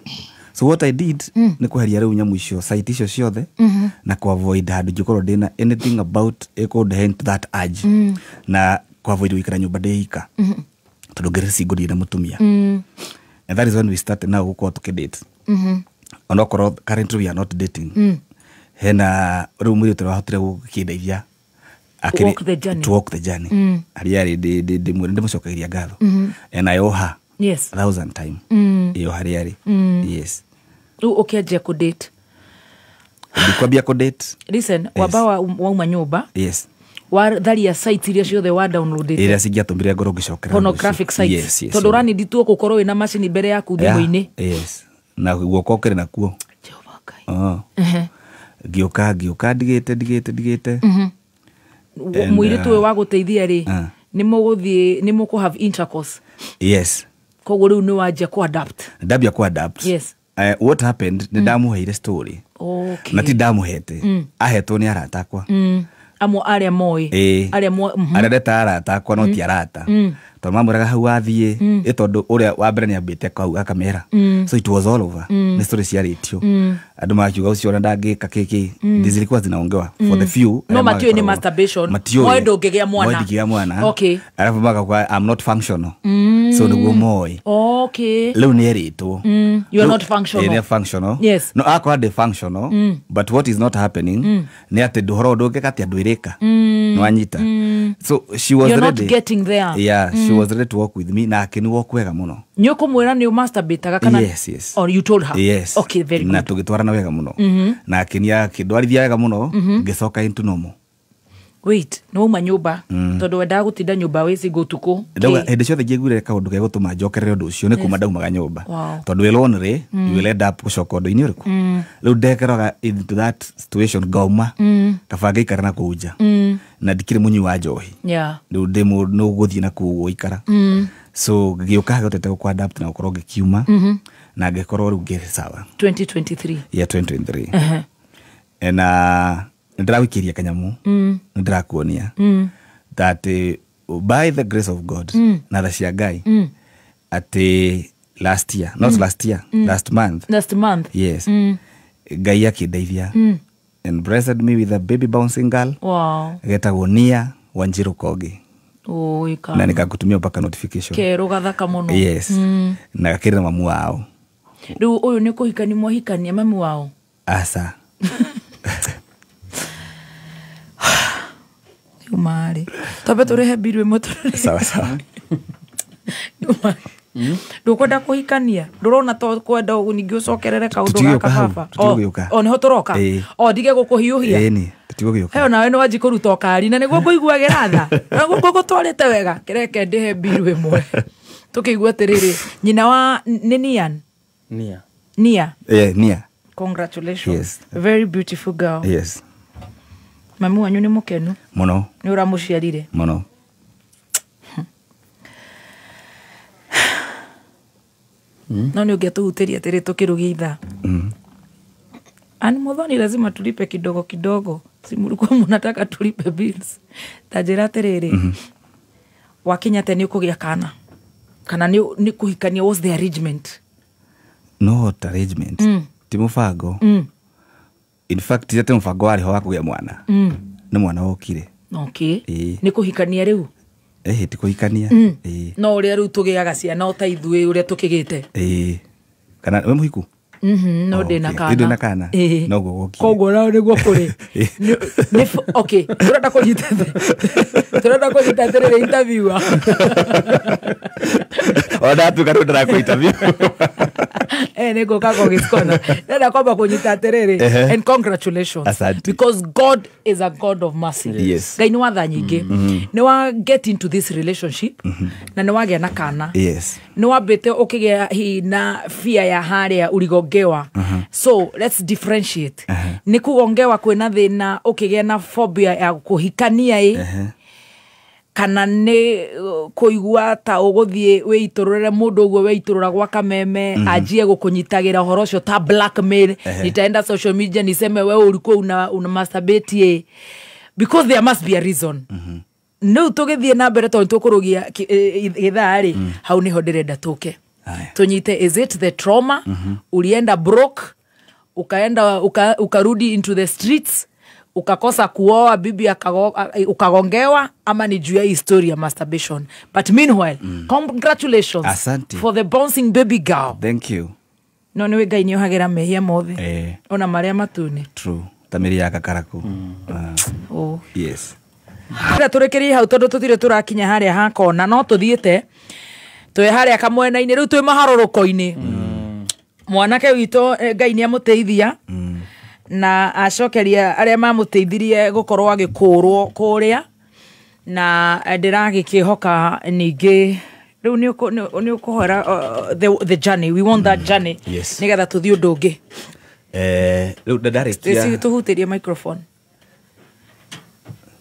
So what I did nĩ kweheria rĩu nyamũ icio, site icio ciothe, na kuavoid handũ ingĩkorwo ndĩna anything about ĩkũndehe into that urge, na kuavoid gũikara nyũmba ndĩ ika, tondũ ngĩrĩ single ndĩ na mũtumia. And that is when we started now gũkorwo tũkĩdate, onokorwo currently we are not dating. Hena rĩu mũirĩtu ũrĩa wahotire gũkĩndeithia
To walk the journey.
To walk the journey. Harĩa arĩ ndĩmwĩre ndĩmũcokagĩria ngatho, and I owe her a thousand time ĩyo harĩa arĩ. Yes.
Rĩu ũkĩanjia kũdate?
Ndikwambia kũdate.
Listen.
Yes.
Wamba wauma nyũmba,
Yes.
watharia site iria ciothe wa downloadĩte.
Ĩrĩa cingĩatũmire ngorwo ngĩcokera
Pornographic sites.
Yes.
Tondũ ũranindituo gũkorwo wĩna macini mbere yaku thimũ-inĩ.
Yes, na guoko ũkĩrĩ nakuo.
Jehova Ngai.
Oh. Ngĩũka ndigĩte. And,
Mũirĩtu ũyũ wa gũteithia rĩ, nĩ mũgũthiĩ, nĩ mũkũ have intercourse?
Yes.
Koguo rĩu nĩ wanjia kũ adapt.
Ndambia ku adapt. What happened, nĩ ndamũheire story. Na ti ndamũhete, ahetwo nĩ arata akwa.
Amwe arĩa moĩ.
Ĩĩ.
Arĩa
Arĩa ndetaga arata akwa, no ti arata, tondũ mamwĩraga hau wathiĩ ĩ, tondũ ũrĩa wa mbere nĩ ambĩte kau akamera. So it was all over, nĩ story ciarĩtio, andũ magakiuga ũcio ona ndangĩka kĩkĩ, zilikuwa zinaongewa for the few
No
arĩa
matiũĩ nĩ
magĩkoragwo-
masturbation.
Matiũĩ.
Moĩ ndũngĩgĩa mwana.
Moĩ ndingĩgĩa mwana. Alafu magakuga I'm not functional, so nĩguo moĩ. Rĩu nĩ erĩtwo.
You are not functional.
Ĩ, nĩ functional. No akorwo ndĩ functional, but what is not happening nĩ atĩ ndũhoro ndũngĩka atĩ andũ ĩrĩka nĩwanyita. So she was
You're not
ready.
getting there.
Yeah, she was ready to work with me, na akĩni walk wega mũno.
Nĩ ũkũmwĩra nĩ ũmasturbataga kana?
Yes.
Or you told her?
Yes.
Okay, very
Na
good.
tũgĩtwarana wega mũno, na akĩnia akĩndwarithia wega mũno, ngĩcoka into normal.
Wait, nĩ wauma nyũmba tondũ wendaga gũtinda nyũmba wĩ single ũtukũ?
Ndauga hĩndĩ ciothe ingĩaiguire kaũndũ gegũtũma njokerere ũndũ ũcio, nĩ kuma ndaumaga nyũmba. Tondũ wĩ lonely, you will end up gũcoka ũndũ-inĩ ũrĩkũ rĩu ndekeroga into that situation, ngauma kaba ngaikara na kũu nja, na ndikĩrĩ mũnyui wa njohi. Rĩu ndĩ mũndũ gũthiĩ na kũu gũikara, so ngĩũka hotete gũkũ adapt na gũkorwo ngĩkiuma na ngĩkorwo rĩu ngĩrĩ sawa.
2023?
Yeah, 2023. Na nĩndĩrawikĩria kanyamũ, nĩndĩrakuonia that by the grace of God na tha cia Ngai, atĩ last year, not last year, last month.
Last month.
Yes, Ngai akĩndeithia and blessed me with a baby bouncing girl getagwo Nia Wanjiru Kogi.
Oi,
Na
ka
nikakutumia mpaka notification.
Kerũ gathaka mũno.
Yes, na gakĩrĩ na mamu wao.
Rĩu ũyũ nĩ kũhikania mwahikania mami wao?
Asa.
Umarĩ twambe tũrĩhe mbiru ĩmwe tũrĩhe.
Sawa sawa.
Ndũkwenda kũhikania, ndũrona to kwenda ningĩ ũcokerere kaũndũ
Tũtigũka
gaka
hau,
baba?
tũtigũgĩũka.
O nĩho tũroka?
Ĩĩ.
O ndige gũkũhiũhia.
Ĩni, tũtigũgĩũka.
Heyo nawe nĩ wanji kũruta ũkari na nĩguo ngũiguagĩra tha na gũkũ gũtwarĩte wega, kĩreke ndĩhe mbiru ĩmwe tũkĩigua atĩrĩrĩ, nyina wa nĩ Nian?
Nia.
Nia.
Eh, Nia.
Congratulations.
Yes.
Very beautiful girl.
Yes.
Mami wanyu nĩ mũkenu?
Mũno.
Nĩ ũramũciarire?
Mũno.
No nĩ ũngĩatũhutĩria atĩrĩ tũkĩrũgia ithaa. Ani Muthoni, lazima tulipe kidogo kidogo, si mlikuwa mnataka tulipe bills? Ta njĩra atĩrĩrĩ, wakinya te nĩ ũkũgĩa kana kana nĩ kũhikania, what's the arrangement?
Not arrangement, ti mũbango. In fact, ti atĩ mũbango warĩ ho wa kũgĩa mwana, nĩ mwana wokire. Ĩĩ.
Nĩ kũhikania rĩu?
Ĩhĩ, ti kũhikania. Ĩĩ.
No ũrĩa rĩu tũgĩaga ciana o ta ithuĩ ũrĩa tũkĩgĩte.
Ĩĩ, kana we mũhiku?
No ndĩna
Okay.
kana.
Ndĩ na kana.
Ĩĩ.
Noguo gwokire.
Koguo nao nĩguo kũrĩ. Okay, tũrenda kũnyita atĩrĩrĩ interviewer.
Ona ndatuĩka rĩu ndĩrakũ interview.
Eh, nĩ ngũka kũgĩkona ndĩrenda kwamba kũnyita atĩrĩrĩ. And congratulations.
Asante.
Because God is a God of mercy. Ngai nĩ watha nyingĩ, nĩ wa get into this relationship na nĩ wagĩa na kana. Nĩ wambĩte ũkĩgĩa hihi na fear ya harĩa ũrigongewa, so let's differentiate. Nĩ kugongewa kwĩna thĩna ũkĩgĩa na phobia ya kũhikania ĩ, kana nĩ kũigua ta ũgũthiĩ wĩitũrũre mũndũ ũguo weitũrũra gwa kameme, anjie gũkũnyitagĩra ũhoro ũcio ta blackmail, nitaenda social media niseme we ulikuwa una masturbate ĩ? Because there must be a reason. Rĩu tũgĩthiĩ na mbere, tondũ tũkũrũgia gĩthaa rĩ, hau nĩho ndĩrenda tũke. Tunyite, is it the trauma? Ulienda broke, ukaenda ukarudi into the streets, ukakosa kuoa bibi, ukagongewa, ama ni juu ya history ya masturbation? But meanwhile, congratulations.
Asante.
For the bouncing baby girl.
Thank you.
No niwe Ngai niohagĩra mehia mothe.
Eh.
Ona marĩa matune.
True, tamĩri ya kakaraku.
Oh.
Yes.
Rä tå rä kä rie hau tondå tå tirä tå rakinya harä a hakona no tå thiä twä harä a kamwena-inä rä u twä maharå ko-inä mwanake witå. Ngai nä amå teithia na acokeria arĩa mamũteithirie gũkorwo agĩkũrwo kũrĩa na ndĩragĩkĩhoka ningĩ rĩu nĩ ũkũhora the journey, we want that journey.
Yes.
Nĩgetha tũthiĩ ũndũ ũngĩ.
Rĩu ndarĩkia.
Tũhutĩrie microphone,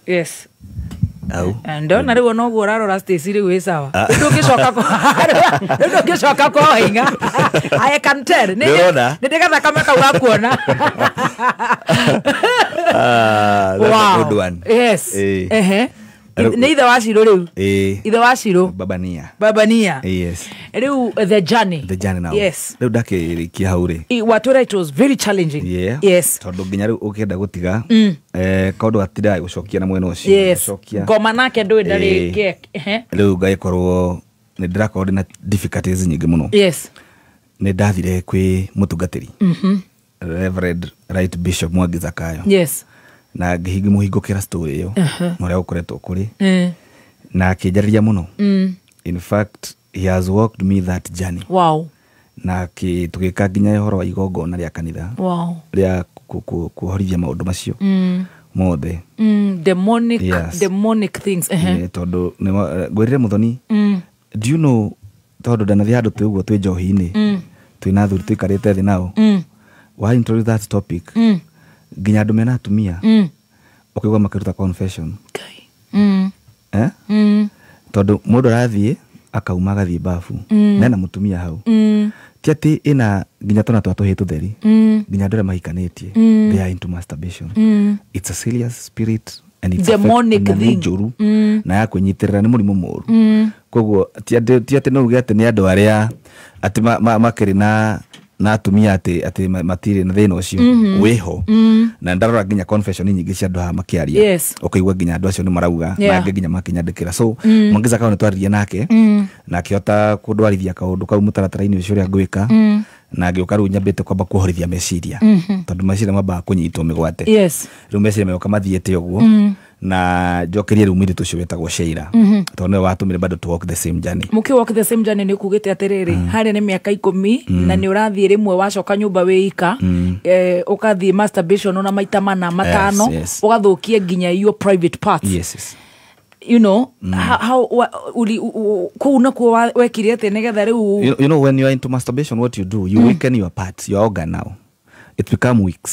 yes.
Au.
Ndona rĩu onoguo ũrarora Stacy rĩu ĩ sawa. Rĩu ndũngĩcoka kũhoinga, I can tell.
Nĩũrona?
Nĩ ndĩgathakame kau gakuona.
Ah, that's a good one.
Yes.
Eh.
Ehe.
Rĩu-
Nĩ ithe wa Cirũ rĩu.
Eh.
Ithe wa Cirũ.
Babania.
Babania.
Yes.
Rĩu the journey.
The journey now.
Yes.
Rĩu ndakĩrĩkia hau rĩ.
Watwĩra it was very challenging.
Yeah.
Yes.
Tondũ nginya rĩu ũkĩenda gũtiga, kaũndũ gatindaga gũcokia na mwena ũcio. Gũcokia.
Ngoma nake ndũĩ ndarĩ.
Eh. Rĩu ngagĩkorwo nĩ ndĩrakorwo ndĩna difficulties nyingĩ mũno. Nĩ ndathire kwĩ mũtungatĩri, Reverend Right Bishop Mwangi Zakayo, na ngĩmũhingũkĩra story ĩyo na ũrĩa gũkoretwo kũrĩ, na akĩnjarĩria mũno. In fact, he has walked me that journey na tũgĩka nginya ũhoro wa igongona rĩa kanitha rĩa kũhorithia maũndũ macio mothe.
Demonic.
Yes.
Demonic things.
Tondũ ngwĩrire mũthoni, do you know, tondũ ndanathiĩ handũ twĩ ũguo twĩ njohi-inĩ, twĩna athuri tũikarĩte thĩ nao, wa introduce that topic, nginya andũ mena atumia ũkaigua makĩruta confession.
Ngai.
Eh? Tondũ mũndũ arathiĩ akauma agathiĩ bafu nena mũtumia hau, ti atĩ ĩna nginya twana twa tũhĩ tũtheri, nginya andũ arĩa mahikanĩtie, they are into masturbation. It's a serious spirit and it's
Demonic
na nĩ
thing.
njũru na ya kwĩnyitĩrĩra, nĩ mũrimũ mũru. Koguo ti atĩ no uge atĩ nĩ andũ arĩa atĩ makĩrĩ na atumia atĩ matirĩ na thĩna ũcio wĩho, na ndarora nginya confession nyingĩ cia andũ haha makĩaria, ũkaigua nginya andũ acio nĩ marauga, na angĩ nginya makĩnyandĩkĩra. So Mwangi Zakayo nĩ twaririe nake na akĩhota kũndwarithia kaũndũ kau mũtaratara-inĩ ũcio ũrĩa ngwĩka, na ngĩũka rĩu nyambĩte kwamba kuohorithia meciria, tondũ meciria mambaga kũnyitwo mĩgwate. Rĩu meciria megoka mathiĩte ũguo na njokerie rĩu mũirĩtu ũcio wetagwo Sheila, tondũ nĩwe watũmire bado to walk the same journey.
Mũkĩ walk the same journey nĩ kugĩte atĩrĩrĩ, harĩa nĩ mĩaka 10 na nĩ ũrathiĩ rĩmwe wacoka nyũmba wĩ ika, ũkathiĩ masturbation ona maita mana matano, ũgathũkia nginya your private parts.
Yes.
You know how uli kũu nakuo wekire atĩa nĩgetha rĩu?
You know, when you are into masturbation, what you do, you weaken your parts, your organ. Now it become weak.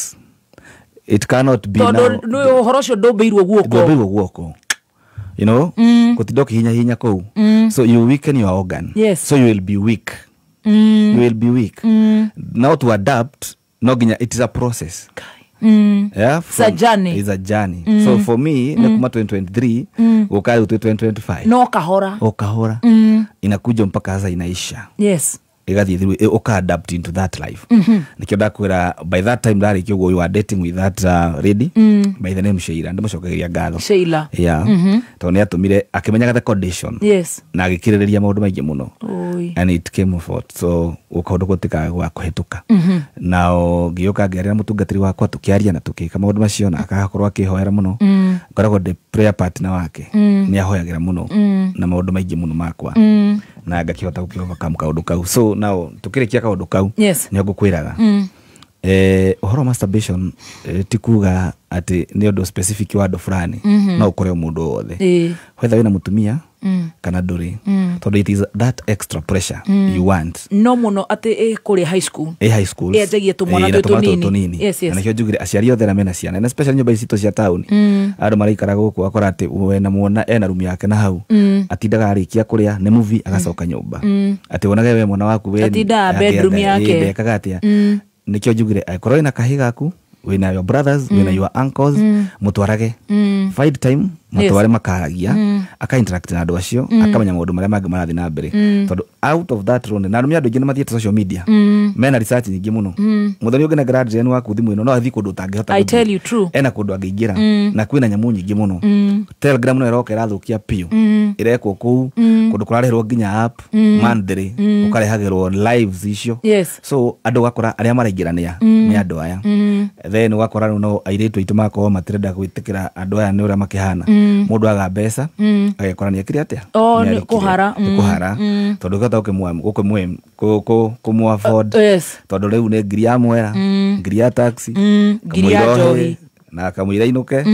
It cannot be
tondũ
now.
nĩ ũhoro ũcio ndũmbĩirwo guoko.
Ndũmbĩirwo guoko, gũtinda ũkĩhinya hinya kũu, so you weaken your organ. So you will be weak. You will be weak. Now to adapt, no nginya, it is a process. Yeah,
It's a journey.
It's a journey. So for me, nĩ kuma 2023 gũka rĩu twĩ 2025.
No kahora.
O kahora inakuja mpaka sasa inaisha, ĩgathiĩ through, ũka adapt into that life. Nĩkĩo ndakwĩra by that time ndarĩkia ũguo, you are dating with that lady by the name Sheila. Ndĩmũcokagĩria ngatho.
Sheila.
Yeah, tondũ nĩ atũmire akĩmenyaga the condition na agĩkirĩrĩria maũndũ maingĩ mũno.
Oi.
And it came forth, so kaũndũ gũtikaga gwa kũhĩtũka. Nao ngĩũka ngĩaria na mũtungatĩri wakwa, tũkĩaria na tũkĩka maũndũ macio, na agakorwo akĩhoera mũno. Ngoragwo ndĩ prayer partner wake, nĩ ahoyagĩra mũno na maũndũ maingĩ mũno makwa, na ngakĩhota gũkĩ overcome kaũndũ kau. So now tũkĩrĩkia kaũndũ kau, nĩ ngũkwĩraga, ũhoro wa masturbation, ti kuga atĩ nĩ ũndũ specific wa andũ fulani, no ũkore o mũndũ o wothe, whether wĩna mũtumia kana ndũrĩ, tondũ it is that extra pressure you want.
No mũno atĩ ĩ kũrĩa high school.
Ĩ high schools.
Ĩanjagia tũmwana
Ĩ, na
twĩ
tũmwana
tũnini.
tũnini. Na nĩkĩo njugire aciari othe arĩa mena ciana, na especially nyũmba ici citũ cia taũni, andũ maraikara gũkũ, akora atĩ wena mwana ena rumu yake na hau atindaga arĩkia kũrĩa nĩ movie agacoka nyũmba, atĩ wonage we mwana waku we
Atindaga bedroom yake.
Ndekaga atĩa. Nĩkĩo njugire angĩkorwo wĩna kahĩ gaku, wĩna your brothers, wĩna your uncles, mũtwarage, find time. Matware makaragia, aka interact na andũ acio, akamenya maũndũ marĩa mangĩ marathiĩ na mbere. Tondũ out of that rone, na arũme andũ aingĩ nĩ mathiĩte social media. Mena research nyingĩ mũno. Mũthoni ũngĩ nengera Adrian waku thimũ ĩno no athiĩ kũndũ ũtangĩhota.
I tell you true.
Ena kũndũ angĩingĩra na kwĩna nyamũ nyingĩ mũno. Telegram no ĩroka ĩrathũkia biũ. Ĩrekwo kũu kũndũ kũrarĩhĩrwo nginya app monthly, ũkarehagĩrwo lives icio. So andũ ũgakora arĩa maraingĩrania nĩ andũ aya. Then ũgakora rĩu no airĩtu aitũ magakorwo matirenda gwĩtĩkĩra andũ aya nĩ ũrĩa makĩhana. Mũndũ aga mbeca agekora nĩ ekire atĩa?
Oh,
Nĩ
nĩ
arĩkire.
kũhara.
Nĩ kũhara tondũ ũkĩhota kũmũ afford tondũ rĩu nĩ ngiri ya mwera, ngiri ya taxi,
ngiri ya
kamũira
njohi.
ohe, na kamũira inũke,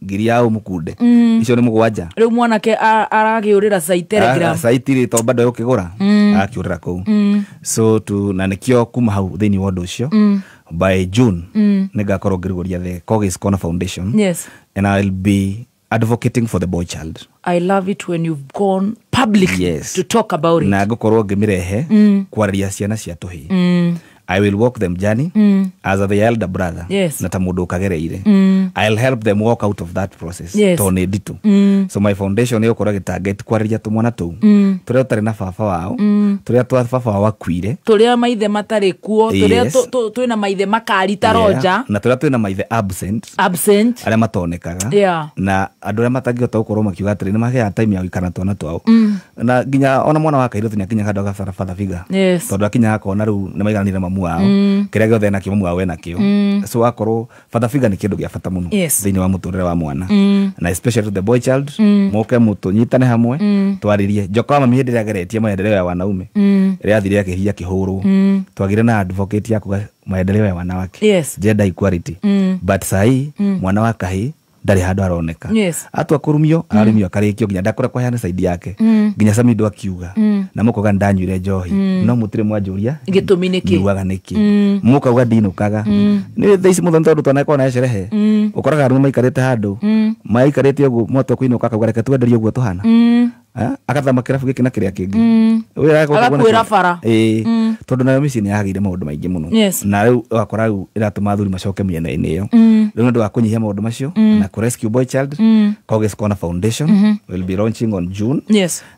ngiri ya ũmũkunde, icio nĩ mũgwanja.
Rĩu mwanake aragĩũrĩra cai Telegram.
Saitiri to bado ũkĩgũra akĩũrĩra kũu. So tu na nĩkĩo kuma hau thĩinĩ wa ũndũ ũcio, by June nĩngakorwo ngĩrugũria the Kogis Corner Foundation and I'll be advocating for the boy child.
I love it when you've gone public to talk about it.
Na ngũkorwo ngĩmĩrehe kwarĩria ciana cia tũhĩĩ. I will walk them journey as the elder brother na ta mũndũ ũkagereire. I'll help them walk out of that process tondũ nĩ nditũ. So my foundation nĩ ĩgũkorwo ĩgĩtarget kwarĩria tũmwana tũu tũrĩa tũtarĩ na baba wao, tũrĩa twa baba wao akuire,
tũrĩa maithe matarĩ kuo, tũrĩa twĩna maithe makari ta Roger.
Na tũrĩa twĩna maithe absent,
absent,
arĩa matonekaga, na andũ arĩa matangĩhota gũkorwo makiuga atĩrĩ nĩ maheaga time ya gũikara na twana twao. Na nginya ona mwana wa kairĩtu nĩ akinyaga handũ agabatara father figure, tondũ akinyaga akona rĩu nĩ maigananire mamu wao, kĩrĩa gĩothe enakĩo mamu wao enakĩo. So akorwo father figure nĩ kĩndũ gĩa bata mũno thĩinĩ wa mũtũrĩre wa mwana, na especially to the boy child. Moke mũtũnyitane hamwe twarĩrie njoka wa mami hĩndĩ ĩrĩa ageretie maendeleo ya wanaume, ĩrĩa athire akĩhia akĩhũrwo, twagire na advocate ya kuga maendeleo ya wanawake, gender equality, but sahi mwana wa kahĩ ndarĩ handũ aroneka. Atua kũrumio ararumio akarĩkio nginya ndakora kwaheana side yake, nginya Samido akiuga na mũkauga ndanyuire njohi, no mũtirĩ mwanjũria
gĩtũmi nĩkĩ,
nyuaga nĩkĩ, mũkauga ndinũkaga. Nĩ thaa ici mũthoni tondũ twanakorwo na cerehe, ũkoraga arũme maikarĩte handũ maikarĩte ũguo, mwatwa kũinũka akauga reke twenderie ũguo tũhana, akathama kĩrabu gĩkĩ na kĩrĩa kĩngĩ.
Agakuĩra bara.
Tondũ nayo mĩciĩ nĩ yagĩire maũndũ maingĩ mũno, na rĩu ũgakora rĩu ĩratũma athuri macoke mĩena-inĩ ĩyo. Rĩu nĩ ũndũ wa kũnyihia maũndũ macio na kũ rescue boy child, Kogis Corner Foundation will be launching on June.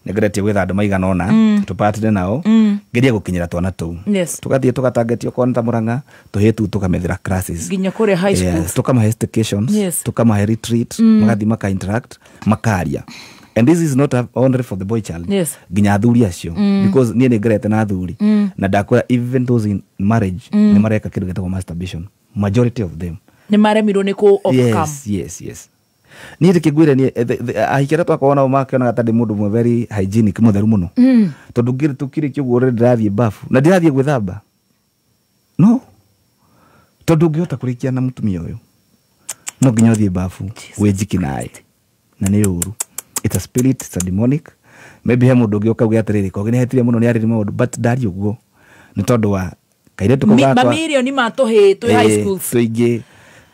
Nĩngeretie gwetha andũ maigana ũna tũpatire nao, ngerie gũkinyĩra twana tũu, tũgathiĩ tũgatarget okorwo nĩ ta Mũrang'a, tũhĩĩ tũu tũkamethera classes
nginya kũrĩa high school,
tũkamahe staycations, tũkamahe retreat, magathiĩ maka interact, makaria. And this is not only for the boy child, nginya athuri acio, because niĩ nĩ ngerete na athuri na ndakwĩra even those in marriage nĩ mareka kĩndũ gĩtagwo masturbation, majority of them
nĩ maremirwo nĩ kũ overcome.
Yes. Niĩ ndĩkĩngwĩre niĩ ahiki arĩa twakorwo nao makĩonaga ta ndĩ mũndũ ũmwe very hygienic, mũtheru mũno, tondũ ngĩrĩ tũkĩrĩkia ũguo rĩ ndĩrathiĩ bafu na ndirathiĩ gwĩthamba, no tondũ ũngĩhota kũrĩkia na mũtumia ũyũ no nginya ũthiĩ bafu wĩnjiki naĩ, na nĩ ũru. It's a spirit, it's a demonic. Maybe he mũndũ ũngĩ ũkauga atĩrĩrĩ Kogi nĩ hetire mũno nĩ arĩrĩ maũndũ, but ndari ũguo nĩ tondũ wa kairĩtu kau gakwa
mamirioni ma tũhĩĩ twĩ high schools
tũingĩ,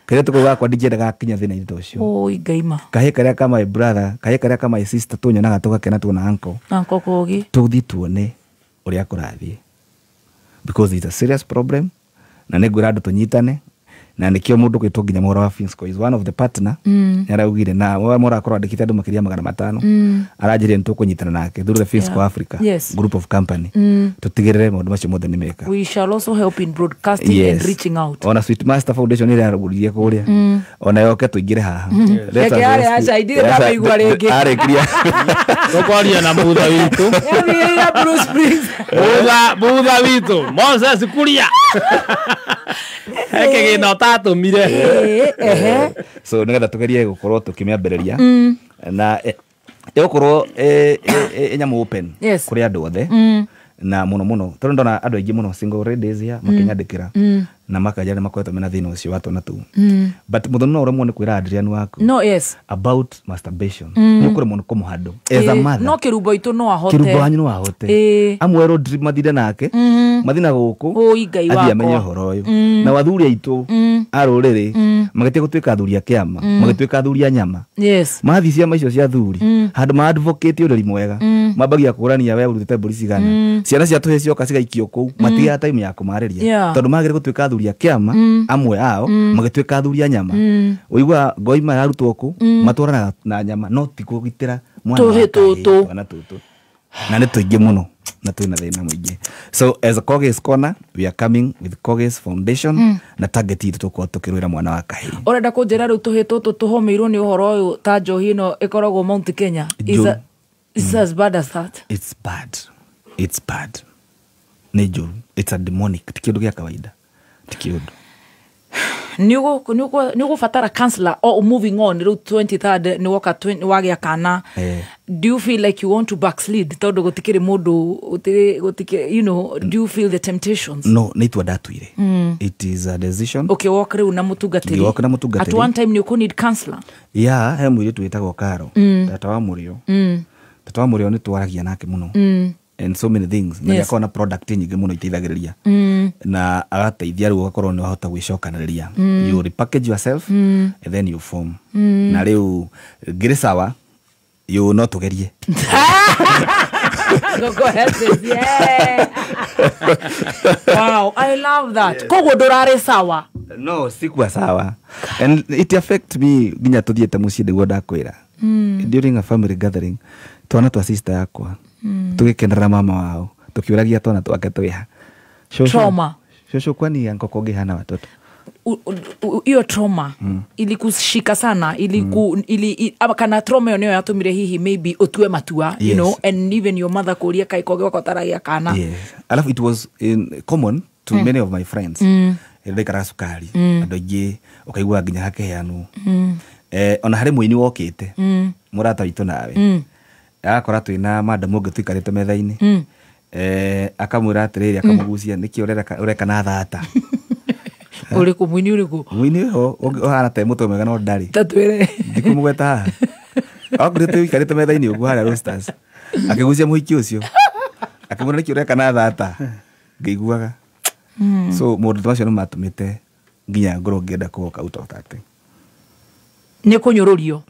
kairĩtu kau gakwa ndingĩendaga gakinya thĩna-inĩ ta ũcio.
Oi Ngai ma.
Kahĩĩ karĩa ka my brother, kahĩĩ karĩa ka my sister tũnyonaga tũgakena tuona uncle,
Uncle Kogi,
tũthiĩ tuone ũrĩa kũrathiĩ, because it's a serious problem, na nĩ ngwĩra andũ tũnyitane, na nĩkĩo mũndũ gwĩtwo nginya Mwaura wa Finsco is one of the partner, nĩaraugire na Mwaura akorwo andĩkĩte andũ makĩria 500, aranjĩrire nĩtũkũnyitana nake through the Finsco Africa group of company, tũtigĩrĩre maũndũ macio mothe nĩ meka.
We shall also help in broadcasting and reaching out.
Ona Sweet Master Foundation ĩrĩa arugũririe kũrĩa, ona yoke tũingĩre haha.
Reke arĩa aca, ndirĩ ndamaigua rĩngĩ.
Arĩkirie.
Tũkwaria na mutha witũ.
Yathire Bruce Springs.
Mutha witũ Moses Kuria. Heke gĩna ũtatũmire.
So nĩgetha tũgerie gũkorwo tũkĩmĩambĩrĩria na ĩgũkorwo ĩ nyamũ open kũrĩ andũ othe, na mũno mũno tondũ ndona andũ aingĩ mũno single ladies ya makĩnyandĩkĩra na makanjĩra nĩ makoretwo mena thĩna ũcio wa twana tũu. But mũthoni no ũremwo nĩ kwĩra Adrian waku
no yes
about masturbation, nĩ ũkũremwo nĩ kũmũhandle as a mother.
No kĩrumbo itũ no ahote,
kĩrumbo wanyu no ahote, amwe road trip mathire nake mathina gũkũ
Oi Ngai
athiĩ
wakwa
amenye ũhoro ũyũ. Na athuri aitũ a rũrĩrĩ magĩtiga gũtuĩka athuri a kĩama, magĩtuĩka athuri a nyama. Mathiĩ ciama icio cia athuri, handũ ma advocate ũreri mwega, mambagia kũrania we ũrutĩte mbũri cigana, ciana cia tũhĩĩ cioka cigaikio kũu, matigaga time ya kũmarĩria, tondũ magĩrĩire gũtuĩka athuri a kĩama, amwe ao magĩtuĩka athuri a nyama. Ũigua ngoima yarutwo kũ matwaranaga na nyama, no ti kũgitĩra mwana wa
Tũhĩĩ
kahĩĩ,
tũtũ.
twana tũtũ, na nĩ tũingĩ mũno na twĩna thĩna mũingĩ. So as a Kogi's Corner, we are coming with Kogi's Foundation, na target itũ tũkorwo tũkĩrũĩra mwana wa kahĩĩ.
Ũrenda kũnjĩra rĩu tũhĩĩ tũtũ tũhũmĩirwo nĩ ũhoro ũyũ ta njohi ĩno ĩkoragwo Mount Kenya is is as bad as that?
It's bad, it's bad, nĩ njũru, it's a demonic, ti kĩũndũ gĩa kawaida, ti kĩũndũ.
Nĩ ũgũbatara counselor or moving on rĩu 23rd nĩ woka wagĩa kana, do you feel like you want to backslide, tondũ gũtikĩrĩ mũndũ gũtikĩrĩ, do you feel the temptations?
No, nĩ itua ndatuire. It is a decision.
Ũkĩwalk rĩu na mũtungatĩri.
Ngĩwalk na mũtungatĩri.
At one time nĩ ũkũ need counselor.
Ya, he mũirĩtu wĩtagwo Karo, tata wa mũrĩo. Tata wa mũrĩo nĩ twaragia nake mũno and so many things, na nĩakoragwo na product nyingĩ mũno iteithagĩrĩria na agateithia, rĩu ũgakorwo nĩ wahota gwĩcokanĩrĩria, you repackage yourself and then you form, na rĩu ngĩrĩ sawa, you no tũgerie.
Go ahead, sis. Yeah. Wow, I love that. Koguo ndũrarĩ sawa.
No, sikuwa sawa, and it affect me nginya tuthiĩte mũciĩ nĩguo ndakwĩra, during a family gathering, twana twa sister yakwa tũgĩkenerera mama wao, tũkiũragia twana twake twĩha, "Shosho,
Trauma.
shosho, kwani ankoko ngĩhana watoto?"
Hiyo trauma ilikushika sana, iliku ili, ama kana trauma ĩyo nĩyo yatũmire hihi maybe ũtue matua, and even your mother kũria kaĩ koge wakwa taragia kana.
Yes. Alafu it was in common to many of my friends. Ndaikaraga cukari, andũ aingĩ ũkaigua nginya hakeheanwo. Ona harĩ mũini wokĩte, mũrata witũ nawe, agakora twĩna madam ũngĩ tũikarĩte metha-inĩ, akamwĩra atĩrĩrĩ, akamũgucia, "Nĩkĩ ũreka na thata?"
Ũrĩkũ mũini ũrĩkũ?
Mũini ho ũhana ta mũtwe mwega no ndarĩ.
Tatwĩre.
Ndikũmũgweta haha, okorwo tũikarĩte metha-inĩ ũguo harĩa Roasters, akĩgucia mũhiki ũcio, akĩmwĩra, "Nĩkĩ ũreka na thata?" Ngĩiguaga. So maũndũ ta macio nĩ matũmĩte nginya ngorwo ngĩenda kũ walk out of that thing.
Nĩ kũnyũrũrio.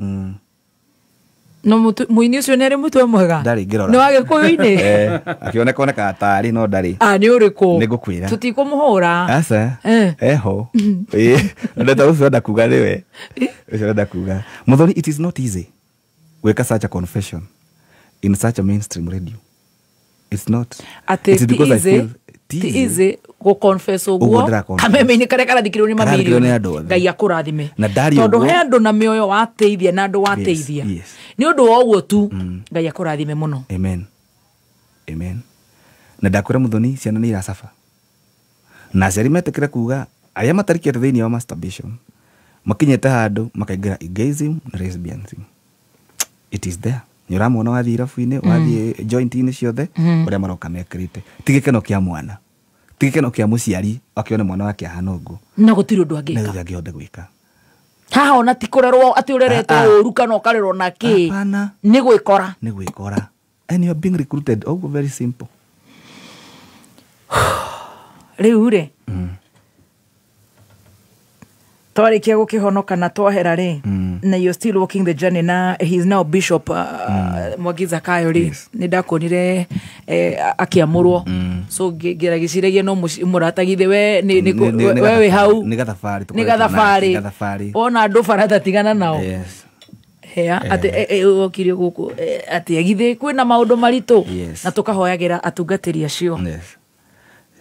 No mũini ũcio nĩ arĩ mũtwe mwega?
Ndarĩ, ngĩrora.
Nĩ wa gĩkũyũ-inĩ?
Eh, akĩoneka onekaga tarĩ no ndarĩ.
Ah, nĩ ũrĩkũ?
Nĩ ngũkwĩra.
Tũtikũmũhũra.
Aca. Eho. Ĩĩ, ndeta ũcio enda kuga nĩwe ũcio enda kuga. Muthoni, it is not easy gwĩka such a confession in such a mainstream radio. It's not.
Atĩ
It is
ti
because I
easy,
feel
ti
ti
easy gũ-confess
Ũguo
ũguo
ndĩra-confess.
kameme-inĩ karĩa karathikĩrĩrio nĩ
Karathikĩrĩrio
mamirioni.
nĩ andũ othe.
Ngai akũrathime.
Na ndaria
Tondũ
ũguo.
he andũ na mĩoyo wateithia na andũ wateithia. Nĩ ũndũ wa ũguo tu, Ngai akũrathime mũno.
Amen, amen. Na ndakwĩra Muthoni, ciana nĩ iracaba na aciari metĩkĩre kuga arĩa matarikĩte thĩinĩ wa masturbation makinyĩte handũ makaingĩra gayism na lesbianism. It is there, nĩ ũramona wathiĩ irabu-inĩ, wathiĩ joint-inĩ ciothe, ũrĩa maroka mekĩrĩte, ti gĩkeno kĩa mwana, ti gĩkeno kĩa mũciari akĩona mwana wake ahana ũguo.
Na gũtirĩ ũndũ
Na
angĩka.
gũtirĩ angĩhota gwĩka.
Haha ona ti kũrerwo atĩ ũreretwo
Ah, ah.
ũru kana ũkarerwo na kĩ.
Hapana.
Nĩ gwĩkora.
Nĩ gwĩkora, and you are being recruited ũguo, very simple.
Rĩu rĩ, twarĩkia gũkĩhonoka na twahera rĩ, na you're still walking the journey, na he is now Bishop Mwangi Zakayo rĩ. Nĩ ndakuonire akĩamũrwo, so ngĩragĩciragia no mũratagithe we we wĩ hau.
Nĩ gathabarĩ
nĩ
tũkoretwo nake,
gathabarĩ.
nĩ gathabarĩ.
Wona andũ barata tigana nao. Hea atĩ okire gũkũ, atĩ githĩ kwĩna maũndũ maritũ, na tũkahoyagĩra atungatĩri acio.
Yes.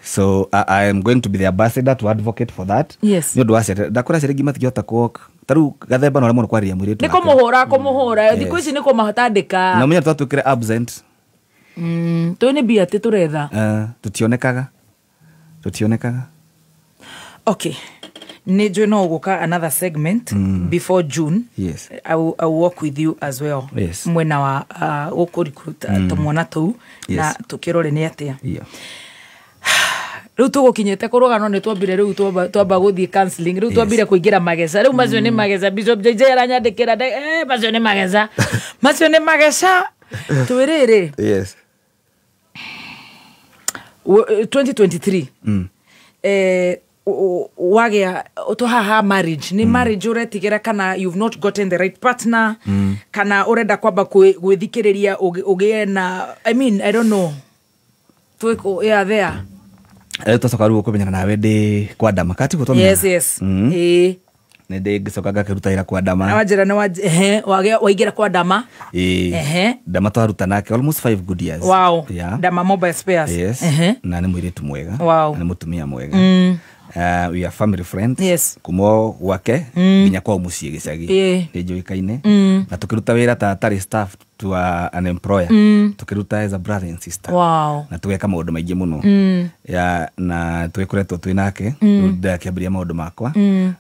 So I am going to be the ambassador to advocate for that. Nĩ ũndũ wa ciana, ndakwĩra ciana ingĩ matingĩhota kũ ta rĩu gathemba no aremwo nĩ kwarĩria mũirĩtu
nĩ
wake.
Kũmũhũra kũmũhũra thikũ ici nĩ kũmatandĩka.
Na mũnya twatuĩkire absent.
Tũĩ nĩ mbia atĩ tũretha.
Tutionekaga, tutionekaga.
Okay, nĩ njũĩ no ũgũka another segment before June. I will walk with you as well. Mwena wa gũkũ recruit tũmwana tũu na tũkĩrore nĩ atĩa. Rĩu tũgũkinyĩte kũrũgano nĩ twambire rĩu twamba gũthiĩ counseling rĩu twambire kũingĩra mageca rĩu macio nĩ mageca. Bishop JJ aranyandĩkĩra macio nĩ mageca, macio nĩ mageca twĩrĩrĩ. 2023. Wagĩa tũhaha marriage nĩ marriage ũretigĩra kana you've not gotten the right partner, kana ũrenda kwamba gwĩthikĩrĩria ũgĩe na, I mean, I don't know. Twĩkũ, yeah, there.
Twacoka rĩu kũmenyana nawe ndĩ kwa Ndama katiguo twamenyana?
Yes. Ĩĩ.
Nĩ ndĩ ngĩcoka ngakĩruta wĩra kwa Ndama.
Na wanjĩra nĩ waingĩra kwa Ndama.
Ĩĩ. Ndama twaruta nake almost 5 good years.
Wow.
Yeah.
Ndama Mobile Spares.
Yes. Na nĩ mũirĩtu mwega.
Wow.
Na nĩ mũtumia mwega. We are family friends.
Yes.
Kuma gwake nginya kwao mũciĩ gĩcagi. Nĩ njũĩkaine. Na tũkĩruta wĩra ta tarĩ staff to an employer. Tũkĩruta as a brother and sister.
Wow.
Na tũgeka maũndũ maingĩ mũno. Ya, na tũgĩkoretwo twĩ nake. Rĩu ndakĩambĩrĩria maũndũ makwa.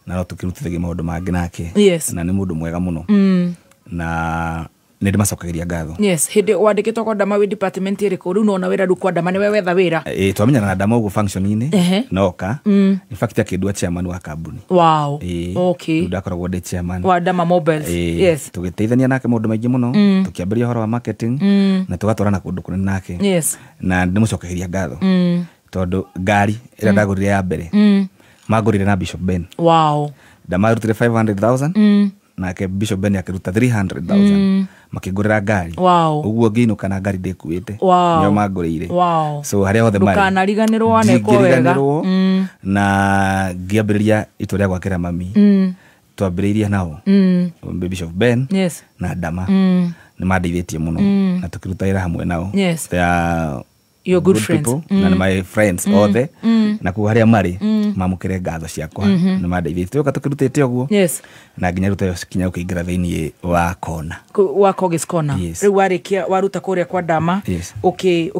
Na no tũkĩrutithagia maũndũ mangĩ nake.
Yes.
Na nĩ mũndũ mwega mũno. Na nĩ ndĩmacokagĩria ngatho.
Yes, hĩndĩ wandĩkĩtwo kwa Ndama wĩ department ĩrĩkũ? Rĩu nona wĩra rĩu kwa Ndama nĩwe wetha wĩra.
Ĩĩ, twamenyana na Ndama ũguo function-inĩ. Noka. In fact akĩndua chairman wa kambuni.
Wow.
Ĩĩ.
Okay.
Rĩu ndakoragwo ndĩ chairman.
Wa Ndama Mobiles.
Ĩĩ.
Yes.
Tũgĩteithania nake maũndũ maingĩ mũno. Tũkĩambĩrĩria ũhoro wa marketing. Na tũgatwarana kũndũ kũnene nake.
Yes.
Na ndĩmũcokagĩria ngatho. Tondũ ngari ĩrĩa ndagũrire ya mbere. Mangũrire na Bishop Ben.
Wow.
Ndamarutire 500,000. Nake Bishop Ben akĩruta 300,000. Makĩngũrĩra ngari.
Wow.
Ũguo ngĩinũka na ngari ndĩkuĩte.
Wow.
Nĩo mangũrĩire.
Wow.
So harĩa hothe marĩ.
Ndũkanariganĩrwo wanekwo wega.
Ndingĩriganĩrwo. Na ngĩambĩrĩria itua rĩa gwakĩra mami. Twambĩrĩirie nao. Bishop Ben.
Yes.
Na Ndama. Nĩ mandeithĩtie mũno. Na tũkĩruta wĩra hamwe nao.
Yes.
They are
Your good friends.
people, na nĩ my friends othe. Na kuo harĩa marĩ mamũkĩre ngatho ciakwa. Nĩ mandeithĩtie. Tũgoka tũkĩrutĩte ũguo.
Yes.
Na nginya rĩu tayo kinya ũkĩingĩra thĩiniĩ wa kona.
Wa Kogis Corner.
Yes.
Rĩu warĩkia waruta kũrĩa kwa Ndama.
Yes.
Nĩkĩ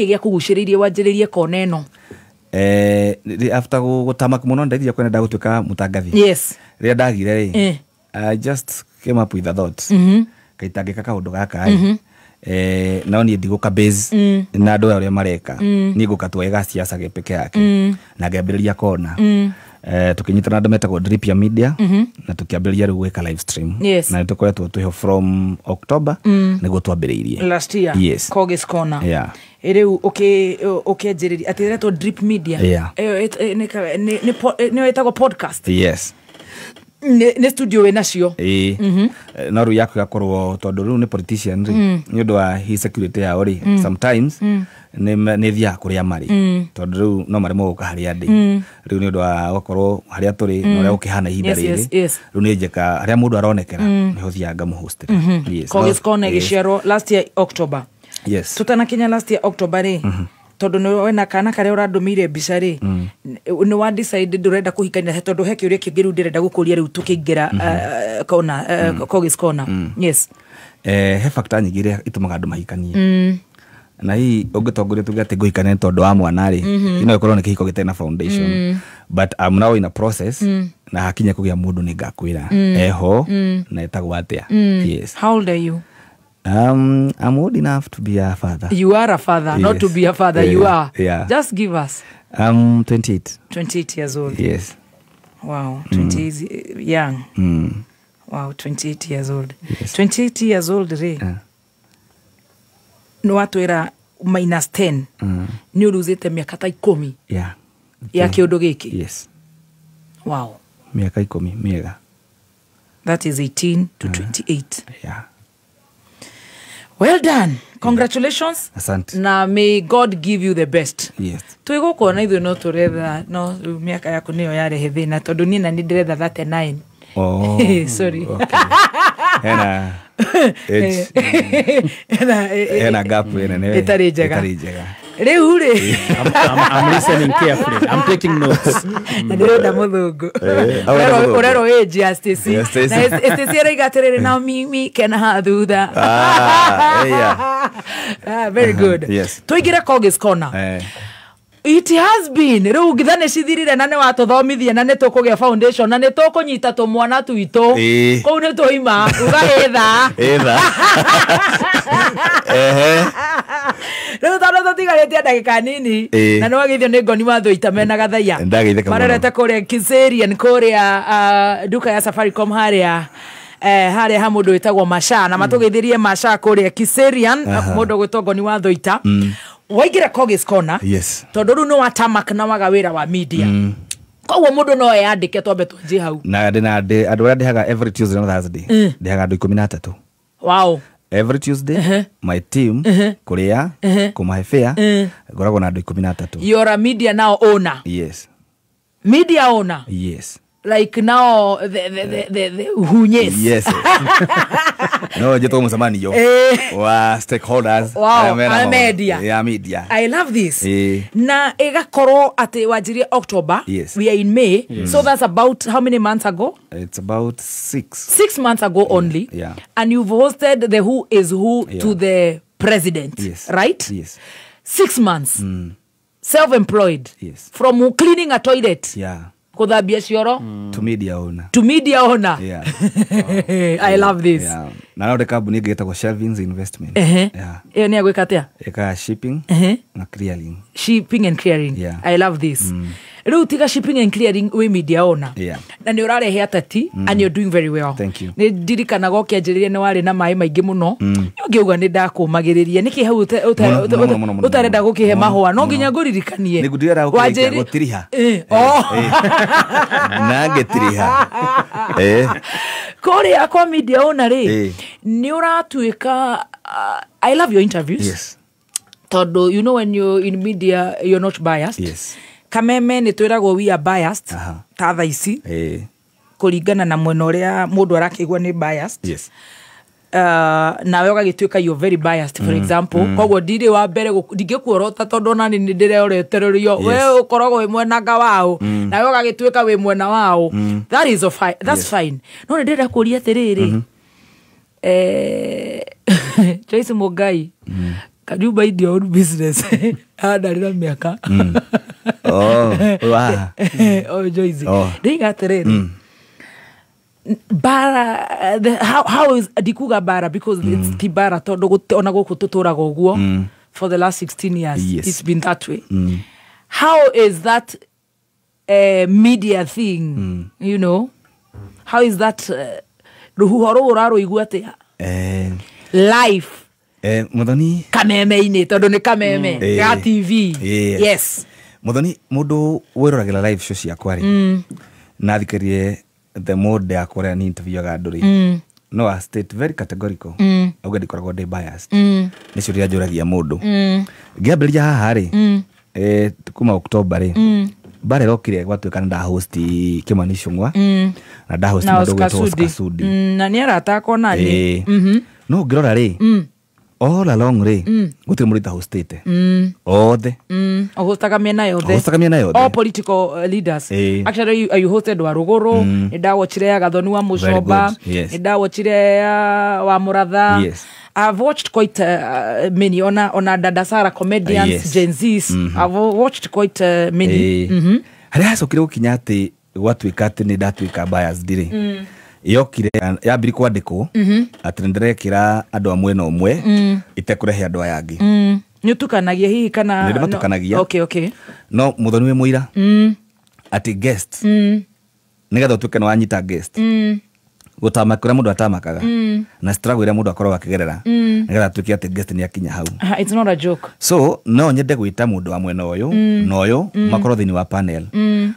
gĩakũgucĩrĩirie wanjĩrĩrie kona ĩno?
After gũtama mũno ndeithia kwenda gũtuĩka mũtangathi.
Yes.
Rĩrĩa ndagire rĩ, I just came up with a thought. Kaitangĩka kaũndũ gaka rĩ. No niĩ ndigũka base na andũ aya ũrĩa mareka. Niĩ ngũka tuoe siasa peke yake. Na ngĩambĩrĩria kona. Tũkĩnyitana andũ metagwo Dripia Media. Na tũkĩambĩrĩria rĩu gwĩka live stream.
Yes.
Na nĩtũkoretwo twĩho from October. Nĩguo twambĩrĩirie.
Last year.
Yes.
Kogis Corner.
Yeah.
Rĩu ũkĩanjĩrĩria atĩ ĩretwo Drip Media.
Yeah.
Nĩyo ĩtagwo podcast.
Yes.
Nĩ studio wĩ nacio.
Ĩĩ. No rĩu yaku ĩgakorwo tondũ rĩu nĩ politician rĩ, nĩ ũndũ wa his security yao rĩ, sometimes nĩ thiaga kũrĩa marĩ. Tondũ rĩu no maremwo gũka harĩa ndĩ. Rĩu nĩ ũndũ wa gũkorwo harĩa tũrĩ na ũrĩa gũkĩhana ihinda
Yes,
rĩrĩ.
yes.
Rĩu nĩ njĩka harĩa mũndũ aronekera nĩho thiaga ngamũhostera. Yes.
Kogis Corner
Yes.
ĩgĩciarwo last year October.
Yes.
Tũtanakinya last year October rĩ, tondũ nĩ wena kana karĩa ũrandũmĩire mbica rĩ, nĩ wa decide ndũrenda kũhikania tondũ he kĩũria kĩngĩ rĩu ndĩrenda gũkũria rĩu tũkĩingĩra kona, Kogis Corner. Yes.
He factor nyingĩ iria itũmaga andũ mahikanie. Na hii ũngĩtongoria tuge atĩ ngũhikania nĩ tondũ wa mwana rĩ, no ĩkorwo nĩ kĩhiko gĩtarĩ na foundation. But I'm now in a process. Na hakinya kũgĩa mũndũ nĩ ngakwĩra eho na etagwo atĩa. Yes.
How old are you?
I'm old enough to be a father.
You are a father, not
Yes.
to be a father. You
Yeah,
are.
yeah.
Just give us.
I'm 28.
28 years old.
Yes.
Wow, 28 young. Wow, 28 years old.
Yes.
28 years old rĩ. Nĩ watwĩra minus 10. Nĩ ũruzĩte mĩaka ta 10
Yeah.
ya kĩũndũ gĩkĩ.
Yes.
Wow.
Mĩaka 10 mĩega.
That is 18 to 28.
Yeah.
Well done. Congratulations.
Asante.
Na may God give you the best.
Yes.
Twĩ gũkũ ona ithuĩ no tũretha, no rĩu mĩaka yaku nĩyo yarehe thĩna tondũ niĩ na nĩ ndĩretha 39.
Oh.
Sorry.
Okay. Hena age. Hena gap ĩnene.
Ĩtarĩ njega.
Ĩtarĩ njega.
Rĩu rĩ.
I'm listening carefully. I'm taking notes.
Na ndĩrenda mũthũngũ.
Mũthũngũ.
Ũrerwo age ya Stacy.
Ya Stacy.
Na Stacy arauga atĩrĩrĩ, na mimi kena haha thutha.
Yeah.
Very good.
Yes.
Tũingĩre Kogis Corner. It has been rĩu ngitha nĩ cithirire na nĩ watũthomithia na nĩ tũkũgĩa foundation na nĩ tũkũnyita tũmwana twitũ. Kũu nĩ tũima uga ĩtha.
Ĩtha. Ehe.
Rĩu tondũ tũtigarĩtie ndagĩka nini na nĩ wageithio nĩ Ngoni wa Thũita mena Gathaia.
Ndageithĩka mũno.
Marorete kũrĩa Kiserian kũrĩa nduka ya Safaricom harĩa harĩa ha mũndũ wĩtagwo Masha na matũgeithirie Masha kũrĩa Kiserian mũndũ gwĩtwo Ngoni wa Thũita. Waingĩra Kogi's Corner.
Yes.
Tondũ rĩu nĩ watamak na waga wĩra wa media. Koguo mũndũ no eyandĩke, twambe twanjie hau.
Na ndĩna andũ arĩa ndĩhaga every Tuesday na Thursday. Ndĩhaga andũ 13.
Wow.
Every Tuesday my team kũrĩa kũmahe fare, ngoragwo na andũ 13.
You're a media now owner.
Yes.
Media owner.
Yes.
Like now the hunyes.
Yes. No njĩtwo mũcemanio wa stakeholders.
Wow,
arĩa mena
a
maũndũ.
media.
Ya media.
I love this. Na ĩgakorwo atĩ wanjirie October.
Yes.
We are in May. So that's about how many months ago?
It's about 6.
6 months ago only.
Yeah.
And you've hosted the who is who to the president.
Yes.
Right?
Yes.
6 months. Self-employed.
Yes.
From cleaning a toilet. Kũthambia cioro.
To media owner.
To media owner.
Yeah.
I love this.
Yeah. Na no ndĩ kambuni ĩngĩ ĩtagwo Shelvins Investment. Yeah.
Ĩyo nĩ ya gwĩka atĩa?
Ĩkaga shipping na clearing.
Shipping and clearing.
Yeah.
I love this. Rĩu tiga shipping and clearing, wĩ media owner. Na nĩ ũrarehe ateti and you're doing very well.
Thank you.
Nĩ ndirikanaga ũkĩanjĩrĩria nĩ warĩ na maĩ maingĩ mũno. Ũngĩuga nĩ ndakũmagĩrĩria nĩkĩ hau
Mũno, mũno, mũno, mũno,
ũtarenda
mũno.
gũkĩhe
Mũno,
mahũa no
mũno.
nginya ngũririkanie.
Nĩ ndirenda gũkĩrĩkia gũtiriha.
Oh.
Na ngĩtiriha.
Kũrĩa kwa media owner rĩ, nĩ ũratuĩka, I love your interviews. Tondũ you know when you're in media, you're not biased. Kameme nĩ twĩragwo we are biased. Ta thaa ici kũringana na mwena ũrĩa mũndũ arakĩigua nĩ biased. Nawe ũgagĩtuĩka you're very biased, for example. Koguo ndirĩ wa mbere ndingĩkuorota tondũ onani nĩ ndĩreoretererio. We ũkoragwo wĩ mwenanga wao, nawe ũgagĩtuĩka wĩ mwena wao. That is a that's fine. No nĩ ndĩrenda kũria atĩrĩrĩ, Joyce Mugai, can you mind your own business? Ndarĩ na mĩaka.
Oh, wa.
Oh, Joyce.
Oh.
Ndĩiga atĩrĩrĩ, bara how is, ndikuga bara because it's ti bara tondũ ona gũkũ tũtũraga ũguo for the last 16 years. It's been that way. How is that media thing, you know, how is that rũhuho rũu ũrarũigua atĩa life
Muthoni,
kameme-inĩ, tondũ nĩ kameme ga TV?
Yes.
Yes.
Muthoni, mundu wĩroragĩra live show ciakwa rĩ, na thikĩrie the mode yakwa ũrĩa ni interviewaga andũ rĩ, no a state very categorical, auge ndikoragwo ndĩ biased. Nĩ ciũria njũragia mũndũ. Ngĩambĩrĩria haha rĩ, kuma October rĩ, bara ĩrokire gwatuĩka nĩ ndahost Kĩmani Ichung'wa na ndahost
na
mũndũ
Oscar
ũgwĩtwo
Sudi.
Oscar Sudi.
Na nĩ aratakwo nani.
No ngĩrora rĩ, all along rĩ, gũtirĩ mũndũ itahostĩte othe.
Ũhostaga mĩena yothe.
Hostaga mĩena yothe.
All political leaders. Actually, you hosted wa Ruguru, nĩ ndawochire ya Gathoni wa Mũcomba,
good. Yes.
nĩ ndawochire ya wa Mũratha. I've watched quite many, ona Dada Sara comedians, Gen Zs. I've watched quite many.
Harĩa hacokire gũkinya atĩ gwatuĩka atĩ nĩ ndatuĩka biased rĩ, yokire yambiri kwandĩkwo atĩ nĩ ndĩrekĩra andũ a mwena ũmwe itekũrehe andũ aya angĩ.
Nĩ ũtukanagia hihi kana?
Nĩ ndĩmatukanagia.
No. Okay.
No Muthoni wĩ mũira atĩ guest, nĩgetha ũtuĩke nĩ wanyita guest, gũtamaka ũrĩa mũndũ atamakaga na struggle ĩrĩa mũndũ akoragwo akĩgerera nĩgetha atuĩke atĩ guest nĩ akinya hau.
Ah, it's not a joke.
So no nyende gwĩta mũndũ wa mwena ũyũ na ũyũ makorwo thĩinĩ wa panel,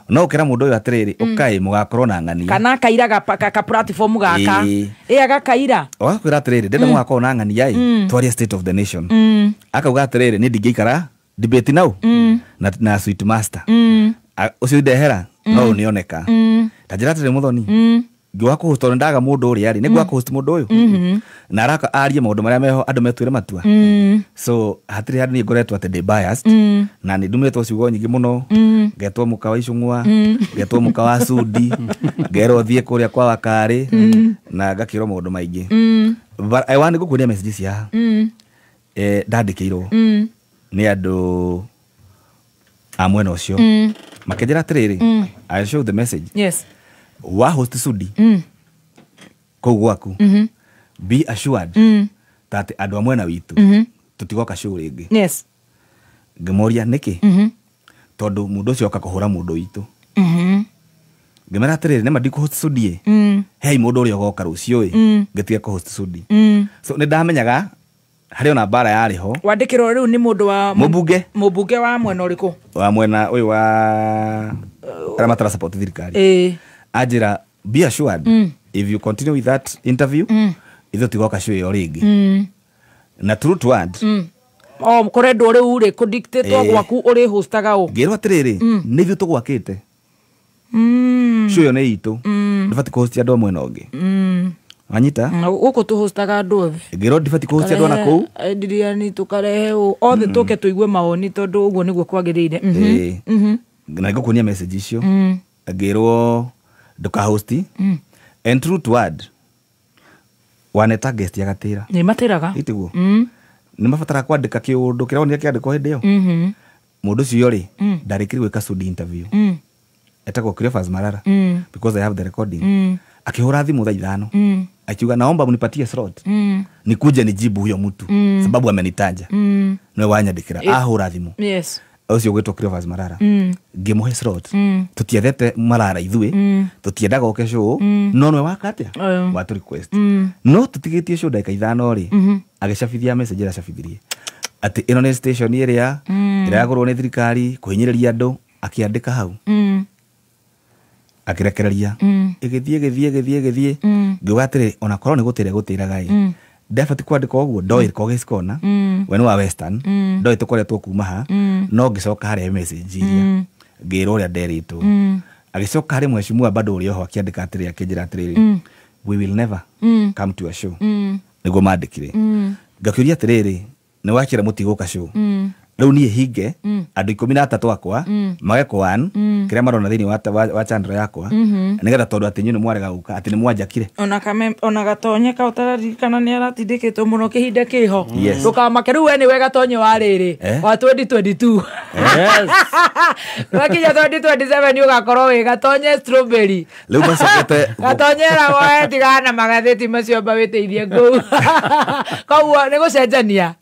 no ũkĩra mũndũ ũyũ atĩrĩrĩ, ũkai mũgakorwo na ng'ania.
Kana akaira ka platform gaka. Ĩ agakaira.
Ũgakwĩra atĩrĩrĩ, ndĩrenda mũgakorwo na ng'ania ĩ twarie state of the nation. Akauga atĩrĩrĩ, niĩ ndingĩikara debate nau na sweet master. Ũcio ndehera no ũnĩoneka ta njĩra atĩrĩ, Mũthoni, ngĩũka kũhost tondũ ndaga mũndũ ũrĩa rĩ, nĩngũka kũhost mũndũ ũyũ na araka arie maũndũ marĩa meho andũ metuĩre matua. So hatirĩ handũ niĩ ngoretwo atĩ ndĩ biased, na nĩ ndumĩtwo ciugo nyingĩ mũno, ngetwo mũka wa Icũng'wa, ngetwo mũka wa Sudi, ngerwo thiĩ kũrĩa kwa Wakarĩ na ngakĩrwo maũndũ maingĩ. But I want gũkuonia message cia haha ndandĩkĩirwo nĩ andũ a mwena ũcio makĩnjĩra atĩrĩrĩ, I show the message, wa host Sudi kũu gwaku, be assured ta atĩ andũ a mwena witũ tũtigoka show rĩngĩ. Ngĩmoria nĩkĩ, tondũ mũndũ ũcio oka kũhũra mũndũ witũ. Ngĩmera atĩrĩrĩ, nĩma ndikũhost Sudi ĩ, hei mũndũ ũrĩa ũgoka rũciũ ĩ, ngĩtige kũhost Sudi. So nĩ ndamenyaga Harĩ ona mbara yarĩ ho.
Wandĩkĩrwo rĩu nĩ mũndũ wa
Mũmbunge.
Mũmbunge wa mwena ũrĩkũ?
Wa mwena ũyũ wa arĩa matara support thirikari. Anjĩra, be assured, if you continue with that interview, ithuĩ tigoka show ĩyo rĩngĩ. Na true to word,
O kũrendwo rĩu rĩ kũdictatwo gwaku ũrĩ hostaga ũ?
Ngĩrwo atĩrĩrĩ, nĩ ithuĩ tũgwakĩte, show ĩyo nĩ itũ, ndũbatiĩ kũhostia andũ a mwena ũngĩ. Wanyita?
Gũkũ tũhostaga andũ othe.
Ngĩrwo ndibatiĩ kũhostia andũ ona kũu.
Ndiriani tũkarehe ũ othe tũke tũigue mawoni tondũ ũguo nĩguo kwagĩrĩire.
Ĩĩ. Na ngũkuonia message icio. Ngĩrwo ndũkahosti. And true to word, waneta guest ya gatĩra.
Nĩ matĩraga.
Ĩtiguo? Nĩ mabataraga kwandĩka kĩũndũ kĩrĩa wonire kĩandĩkwo hĩndĩ ĩyo. Mũndũ ũcio rĩ, ndarĩkirie gwĩka Sudi interview. Etagwo Cleophas Malala. Because I have the recording. Akĩhũra thimũ thaa 5. Akiuga, naomba mnipatie slot. Nikuje nijibu huyo mtu. Sababu amenitaja. Nĩwe wanyandĩkĩra. Ahũra thimũ. Ũcio ũgwĩtwo Cleophas Malala. Ngĩmũhe slot. Tũtiethete Malala ithuĩ. Tũtiendaga oke show. No nĩwe waka atĩa? Watu request. No tũtigĩtie show ndagĩka 5 rĩ, agĩcabithia message ĩrĩa acabithirie. Atĩ ĩno nĩ station ĩrĩa ĩragũrwo nĩ thirikari kũhinyĩrĩria andũ, akĩandĩka hau. Akĩrekereria. Ĩgĩthiĩ ĩgĩthiĩ ĩgĩthiĩ ĩgĩthiĩ. Ngiuga atĩrĩ, ona korwo nĩ gũtĩra gũtĩraga ĩ. Ndabatiĩ kwandĩka ũguo, ndoĩ Kogis Corner, we nĩ wa Western, ndoĩ tũkoretwo kuma ha, no ngĩcoka harĩa message iria, ngĩrwo ũrĩa nderĩtwo. Agĩcoka harĩ mheshimiwa bado ũrĩa oho akĩandĩka atĩrĩ, akĩnjĩra atĩrĩrĩ, we will never come to a show. Nĩguo mandĩkire. Ngakĩũria atĩrĩrĩ, nĩ wakĩra mũtigũka show. Rĩu niĩ hinge andũ 13 akwa mage kwan kĩrĩa marona thĩinĩ wa channel yakwa, nĩgetha tondũ atĩ inyuĩ nĩ mwarega gũka, atĩ nĩ mwanjakire.
Ona kame ona gatonye kau ũtararirikana nĩ aratindĩkĩtwo mũno kĩhinda kĩho.
Yes.
Ndũkamake rĩu we nĩwe gatonye wa rĩrĩ wa 2022. Wakinya 2027 nĩ ũgakorwo wĩ gatonye strawberry.
Rĩu macokete
Gatonyera woe tigana na magathĩti macio mba wĩteithie kũu. Koguo nĩ gũcenjania.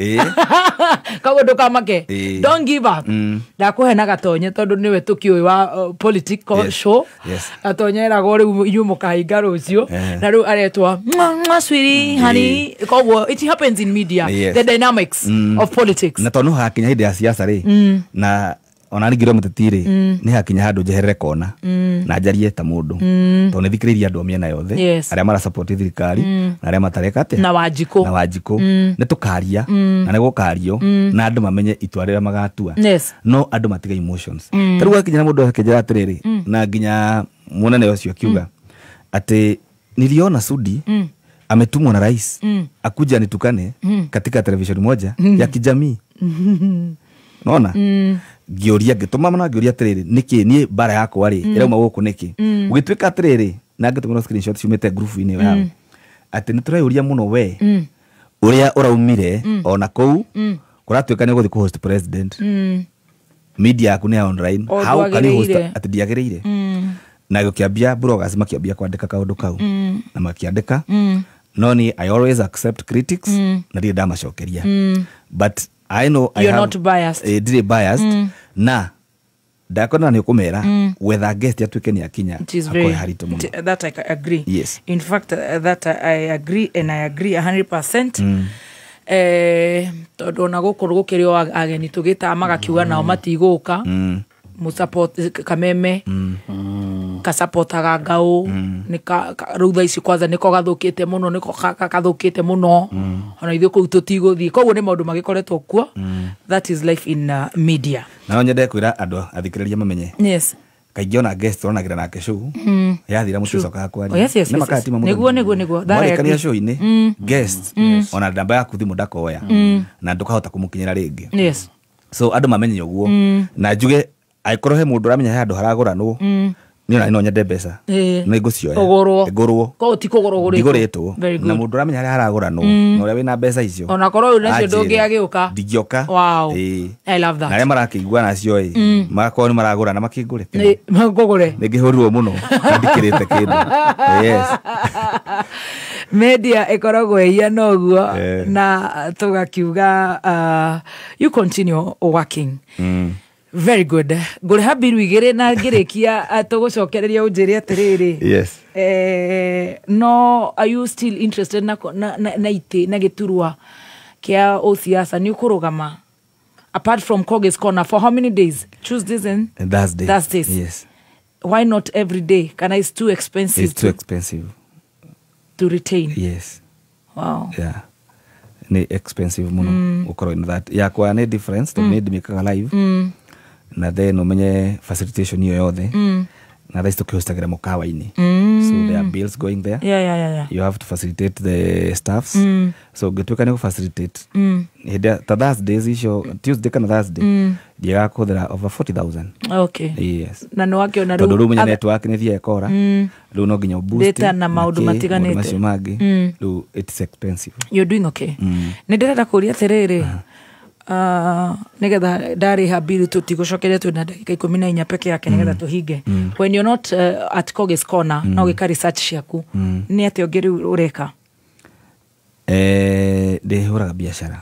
Koguo ndũkamake. Don't give up. Ndakũhe na gatonye tondũ nĩwe tũkĩũĩ wa political show. Gatonye eragwo rĩu inyuĩ mũkahinga rũciũ. Na rĩu aretwo mwa, mwa, sweetie, honey. Koguo it happens in media. The dynamics of politics.
Na tondũ hakinya hĩndĩ ya siasa rĩ, na ona ningĩrwo mũteti rĩ, nĩ hakinya handũ njeherere kona na njarie ta mũndũ, tondũ nĩ thikĩrĩirie andũ a mĩena yothe, arĩa mara support thirikari na arĩa matareka atĩa.
Na Wanjikũ.
Na Wanjikũ. Nĩ tũkaria na nĩ gũkario na andũ mamenye itua rĩrĩa magatua. No andũ matige emotions. Ta rĩu gwakinya mũndũ akĩnjĩra atĩrĩrĩ, na nginya mũnene ũcio akiuga atĩ niliona Sudi ametumwa na rais akuja anitukane katika televisheni moja ya kijamii. Nona? Ngĩũria, ngĩtũma na ngĩũria atĩrĩrĩ, nĩkĩ niĩ mbara yakwa rĩ ĩrauma gũkũ nĩkĩ? Gũgĩtuĩka atĩrĩrĩ, na ngĩtũmĩrwo screenshot ciumĩte group-inĩ ĩyo yao, atĩ nĩ tũreyũria mũno we ũrĩa ũraumire ona kũu kũratuĩka nĩ ũgũthiĩ kũ-host president, media yaku nĩ ya online.
O
How can you host?
ndwagĩrĩire.
Atĩ ndiagĩrĩire. Na gũkĩambia bloggers makĩambia kwandĩka kaũndũ kau na makĩandĩka, no ni I always accept critics na ndirĩ ndamacokeria, but I know I
You're
have,
not biased.
Ndirĩ biased, na ndakona nĩ ũkũmera wetha guest atuĩke nĩ akinya
It is
akoe
very
haritũ mũno.
That I agree. In fact, that I agree and I agree 100%. Tondũ ona gũkũ gũkĩrĩ o ageni tũgĩtaga magakiuga nao matigũka. Mũsupport kameme kasapotaga ngau nĩ rĩu thaa ici kwanza nĩko gathũkĩte mũno, nĩko gathũkĩte mũno, ona ithuĩ kũu tũtigũthiĩ. Koguo nĩ maũndũ magĩkoretwo kuo. That is life in media.
Na no nyende kwĩra andũ athikĩrĩria mamenye kaingĩ ona guest tũronagĩra nake show yathira mũticokaga kwaria.
Oh, yes.
Nĩ makatima mũthenya.
Nĩguo. That I
Mwarĩkania
agree.
show-inĩ, guest ona namba yaku thimũ ndakoya na ndũkahota kũmũkinyĩra rĩngĩ. So andũ mamenye ũguo, na njuge angĩkorwo he mũndũ ũramenya he handũ haragũranwo, niĩ ona no nyende mbeca nĩ ngũcioya.
Ũgũrwo.
Ngũrwo.
Koguo ti kũgũrwo ũgũrĩtwo.
Ndigũrĩtwo.
Very
Na
good.
mũndũ ũramenya harĩa haragũranwo na ũrĩa wĩna mbeca icio,
Ona korwo rĩu nacio
anjĩre.
ndũngĩagĩũka.
Ndingĩoka.
Wow.
Ĩĩ.
I love that.
Na arĩa marakĩigua nacio ĩ magakorwo nĩ maragũrana makĩngũre.
Nĩ ngũgũre.
Nĩ ngĩhũrirwo mũno na ndikĩrĩte kĩndũ, yes.
Media ĩkoragwo ĩhiana ũguo. Na tũgakiuga you continue working. Very good. Ngũrĩha mbiru 2 na ngĩrĩkia tũgũcokereria ũnjĩre atĩrĩrĩ. No are you still interested na itĩ na gĩturwa Kia osiasa nĩ ũkũrũgama apart from Kogi's Corner for how many days? Tuesdays and
Thursday.
Thursdays.
Yes.
Why not every day? Kana it's too expensive?
It's too expensive
to retain.
Yes.
Wow.
Yeah. Nĩ expensive mũno gũkorwo in that yakwa nĩ difference tondũ nĩ ndĩmĩkaga live na then ũmenye facilitation ĩyo yothe na thaa ici tũkĩhostagĩra mũkawa-inĩ, so there are bills going there. You have to facilitate the staffs, so ngĩtuĩka nĩ gũfacilitate hĩndĩ ta Thursdays icio, Tuesday kana Thursday, ndiagaga kũhũthĩra over 40,000. Yes.
Na nĩ wakĩona
Tondũ rĩu menya network nĩ thiaga ĩkora, rĩu no nginya ũboost
Data na maũndũ
kĩ,
matiganĩte.
maũndũ macio mangĩ, rĩu it's expensive.
You're doing okay. Nĩ ndĩrenda kũria atĩrĩrĩ, nĩgetha ndarĩha bill tũtigũcokeria, twĩna ndagĩka 14 peke yake nĩgetha tũhinge. When you're not at Kogi's Corner no gwĩka research ciaku, nĩ atĩa ũngĩ rĩu ũreka?
Ndĩhũraga biacara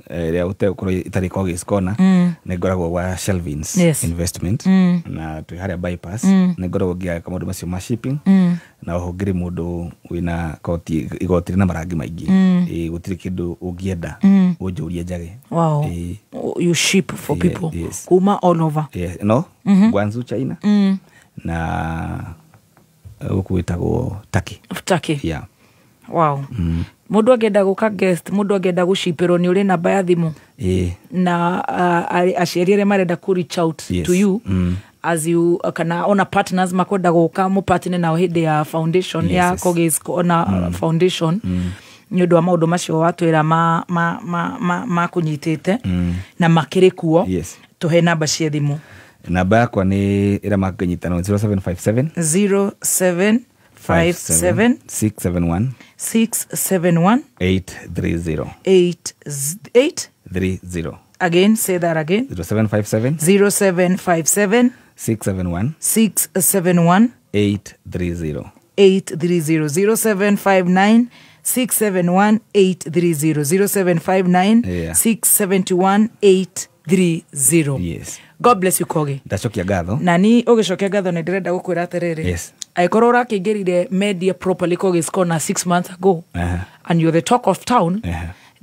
ĩrĩa ũtegũkorwo itarĩ Kogi's Corner. Nĩ ngoragwo gwa Shelvins Investment na twĩ harĩa bypass. Nĩ ngoragwo ngĩaka maũndũ macio ma shipping na oho ngĩrĩ mũndũ wĩna koti igoti rĩna marangi maingĩ. Gũtirĩ kĩndũ ũngĩenda ũnjũrie njage.
Wow.
Ĩĩ.
You ship for
Yeah,
people
yes.
kuma all over?
Yeah, no, Guangzhou, China, na gũkũ gwĩtagwo Turkey.
Turkey.
Yeah.
Wow. Mũndũ angĩenda gũka guest, mũndũ angĩenda gũcipĩrwo, nĩ ũrĩ namba ya thimũ?
Ĩĩ.
Na aciari arĩa marenda ku reach out to you as you kana ona partners makwenda gũka mũpartner nao hĩndĩ ya foundation ya Kogi's Corner Foundation, nĩ ũndũ wa maũndũ macio watwĩra ma kũnyitĩte na makĩrĩ kuo, tũhe namba cia thimũ.
Namba yakwa nĩ ĩrĩa mangĩnyita no 0757
0757
671
671
830.
8 8
30.
Again, say that again.
0757
0757
671
671
830.
830. 0759 671 830. 0759 671 830.
Yes.
God bless you, Kogi.
Ndacokia ngatho.
Na ni ũgĩcokia ngatho nĩ ndĩrenda gũkwĩra atĩrĩrĩ, angĩkorwo ũrakĩingĩrire media properly Kogi's Corner 6 months ago and you're the talk of town,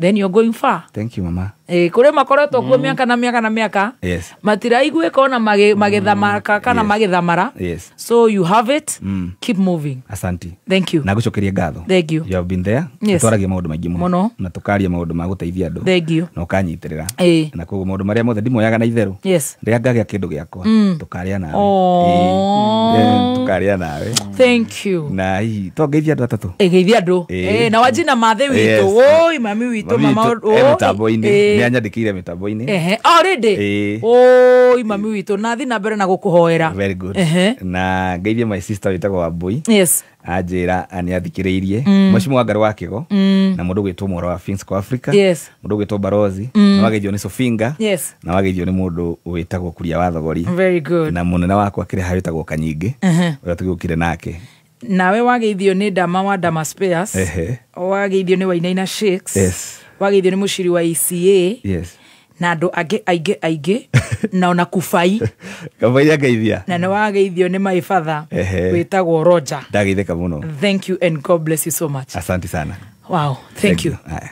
then you're going far.
Thank you, mama.
Kũrĩ makoretwo kuo mĩaka na mĩaka na mĩaka matiraiguĩka ona magĩthamaka kana magĩthamara. So you have it. Keep moving.
Asanti.
Thank you.
Na ngũcokeria ngatho.
Thank you.
You have been there. Twaragia maũndũ maingĩ
Mũno.
mũno na tũkaria maũndũ ma gũteithia andũ
Thank you.
na ũkanyitĩrĩra na koguo maũndũ marĩa mothe ndimoyaga na itherũ. Rĩrĩa ngagĩa kĩndũ gĩakwa tũkarĩa nawe.
Aw.
Ĩĩ, tũkarĩa nawe.
Thank you.
Na hihi to ngeithia andũ atatũ?
Ĩgeithia andũ.
Ĩĩ.
Na wanji na mathe witũ. Oi, mami witũ,
Mami
mama
witũ e mũtambo-inĩ, nĩ anyandĩkĩire mĩtambo-inĩ.
Ehe, already.
Ĩĩ.
Oi, mami witũ, na thi na mbere na gũkũhoera.
Very good. Na ngeithie my sister wĩtagwo Wambui, anjĩra nĩ athikĩrĩirie mheshimiwa Ngarũ wa Kĩgo na mũndũ ũgwĩtwo Mworo wa Finsco Africa, mũndũ ũgwĩtwo Barozi, na wageithio nĩ Sofinga, na wageithio nĩ mũndũ wĩtagwo Kuria wa Thogori.
Very good.
Na mũnene wakwa kĩrĩ haha wĩtagwo Kanyingĩ, ũrĩa tũgĩũkire nake.
Nawe wageithio nĩ Dama wa Dama Spares. Wageithio nĩ Wainaina Shakes. Wageithio nĩ mũciri wa ECA na andũ angĩ aingĩ aingĩ na ona Kubai.
Kabai angeithia.
Na nĩ wageithio nĩ my father wĩtagwo Roger.
Ndageithĩka mũno.
Thank you and God bless you so much.
Asante sana.
Wow, thank you.
Haya.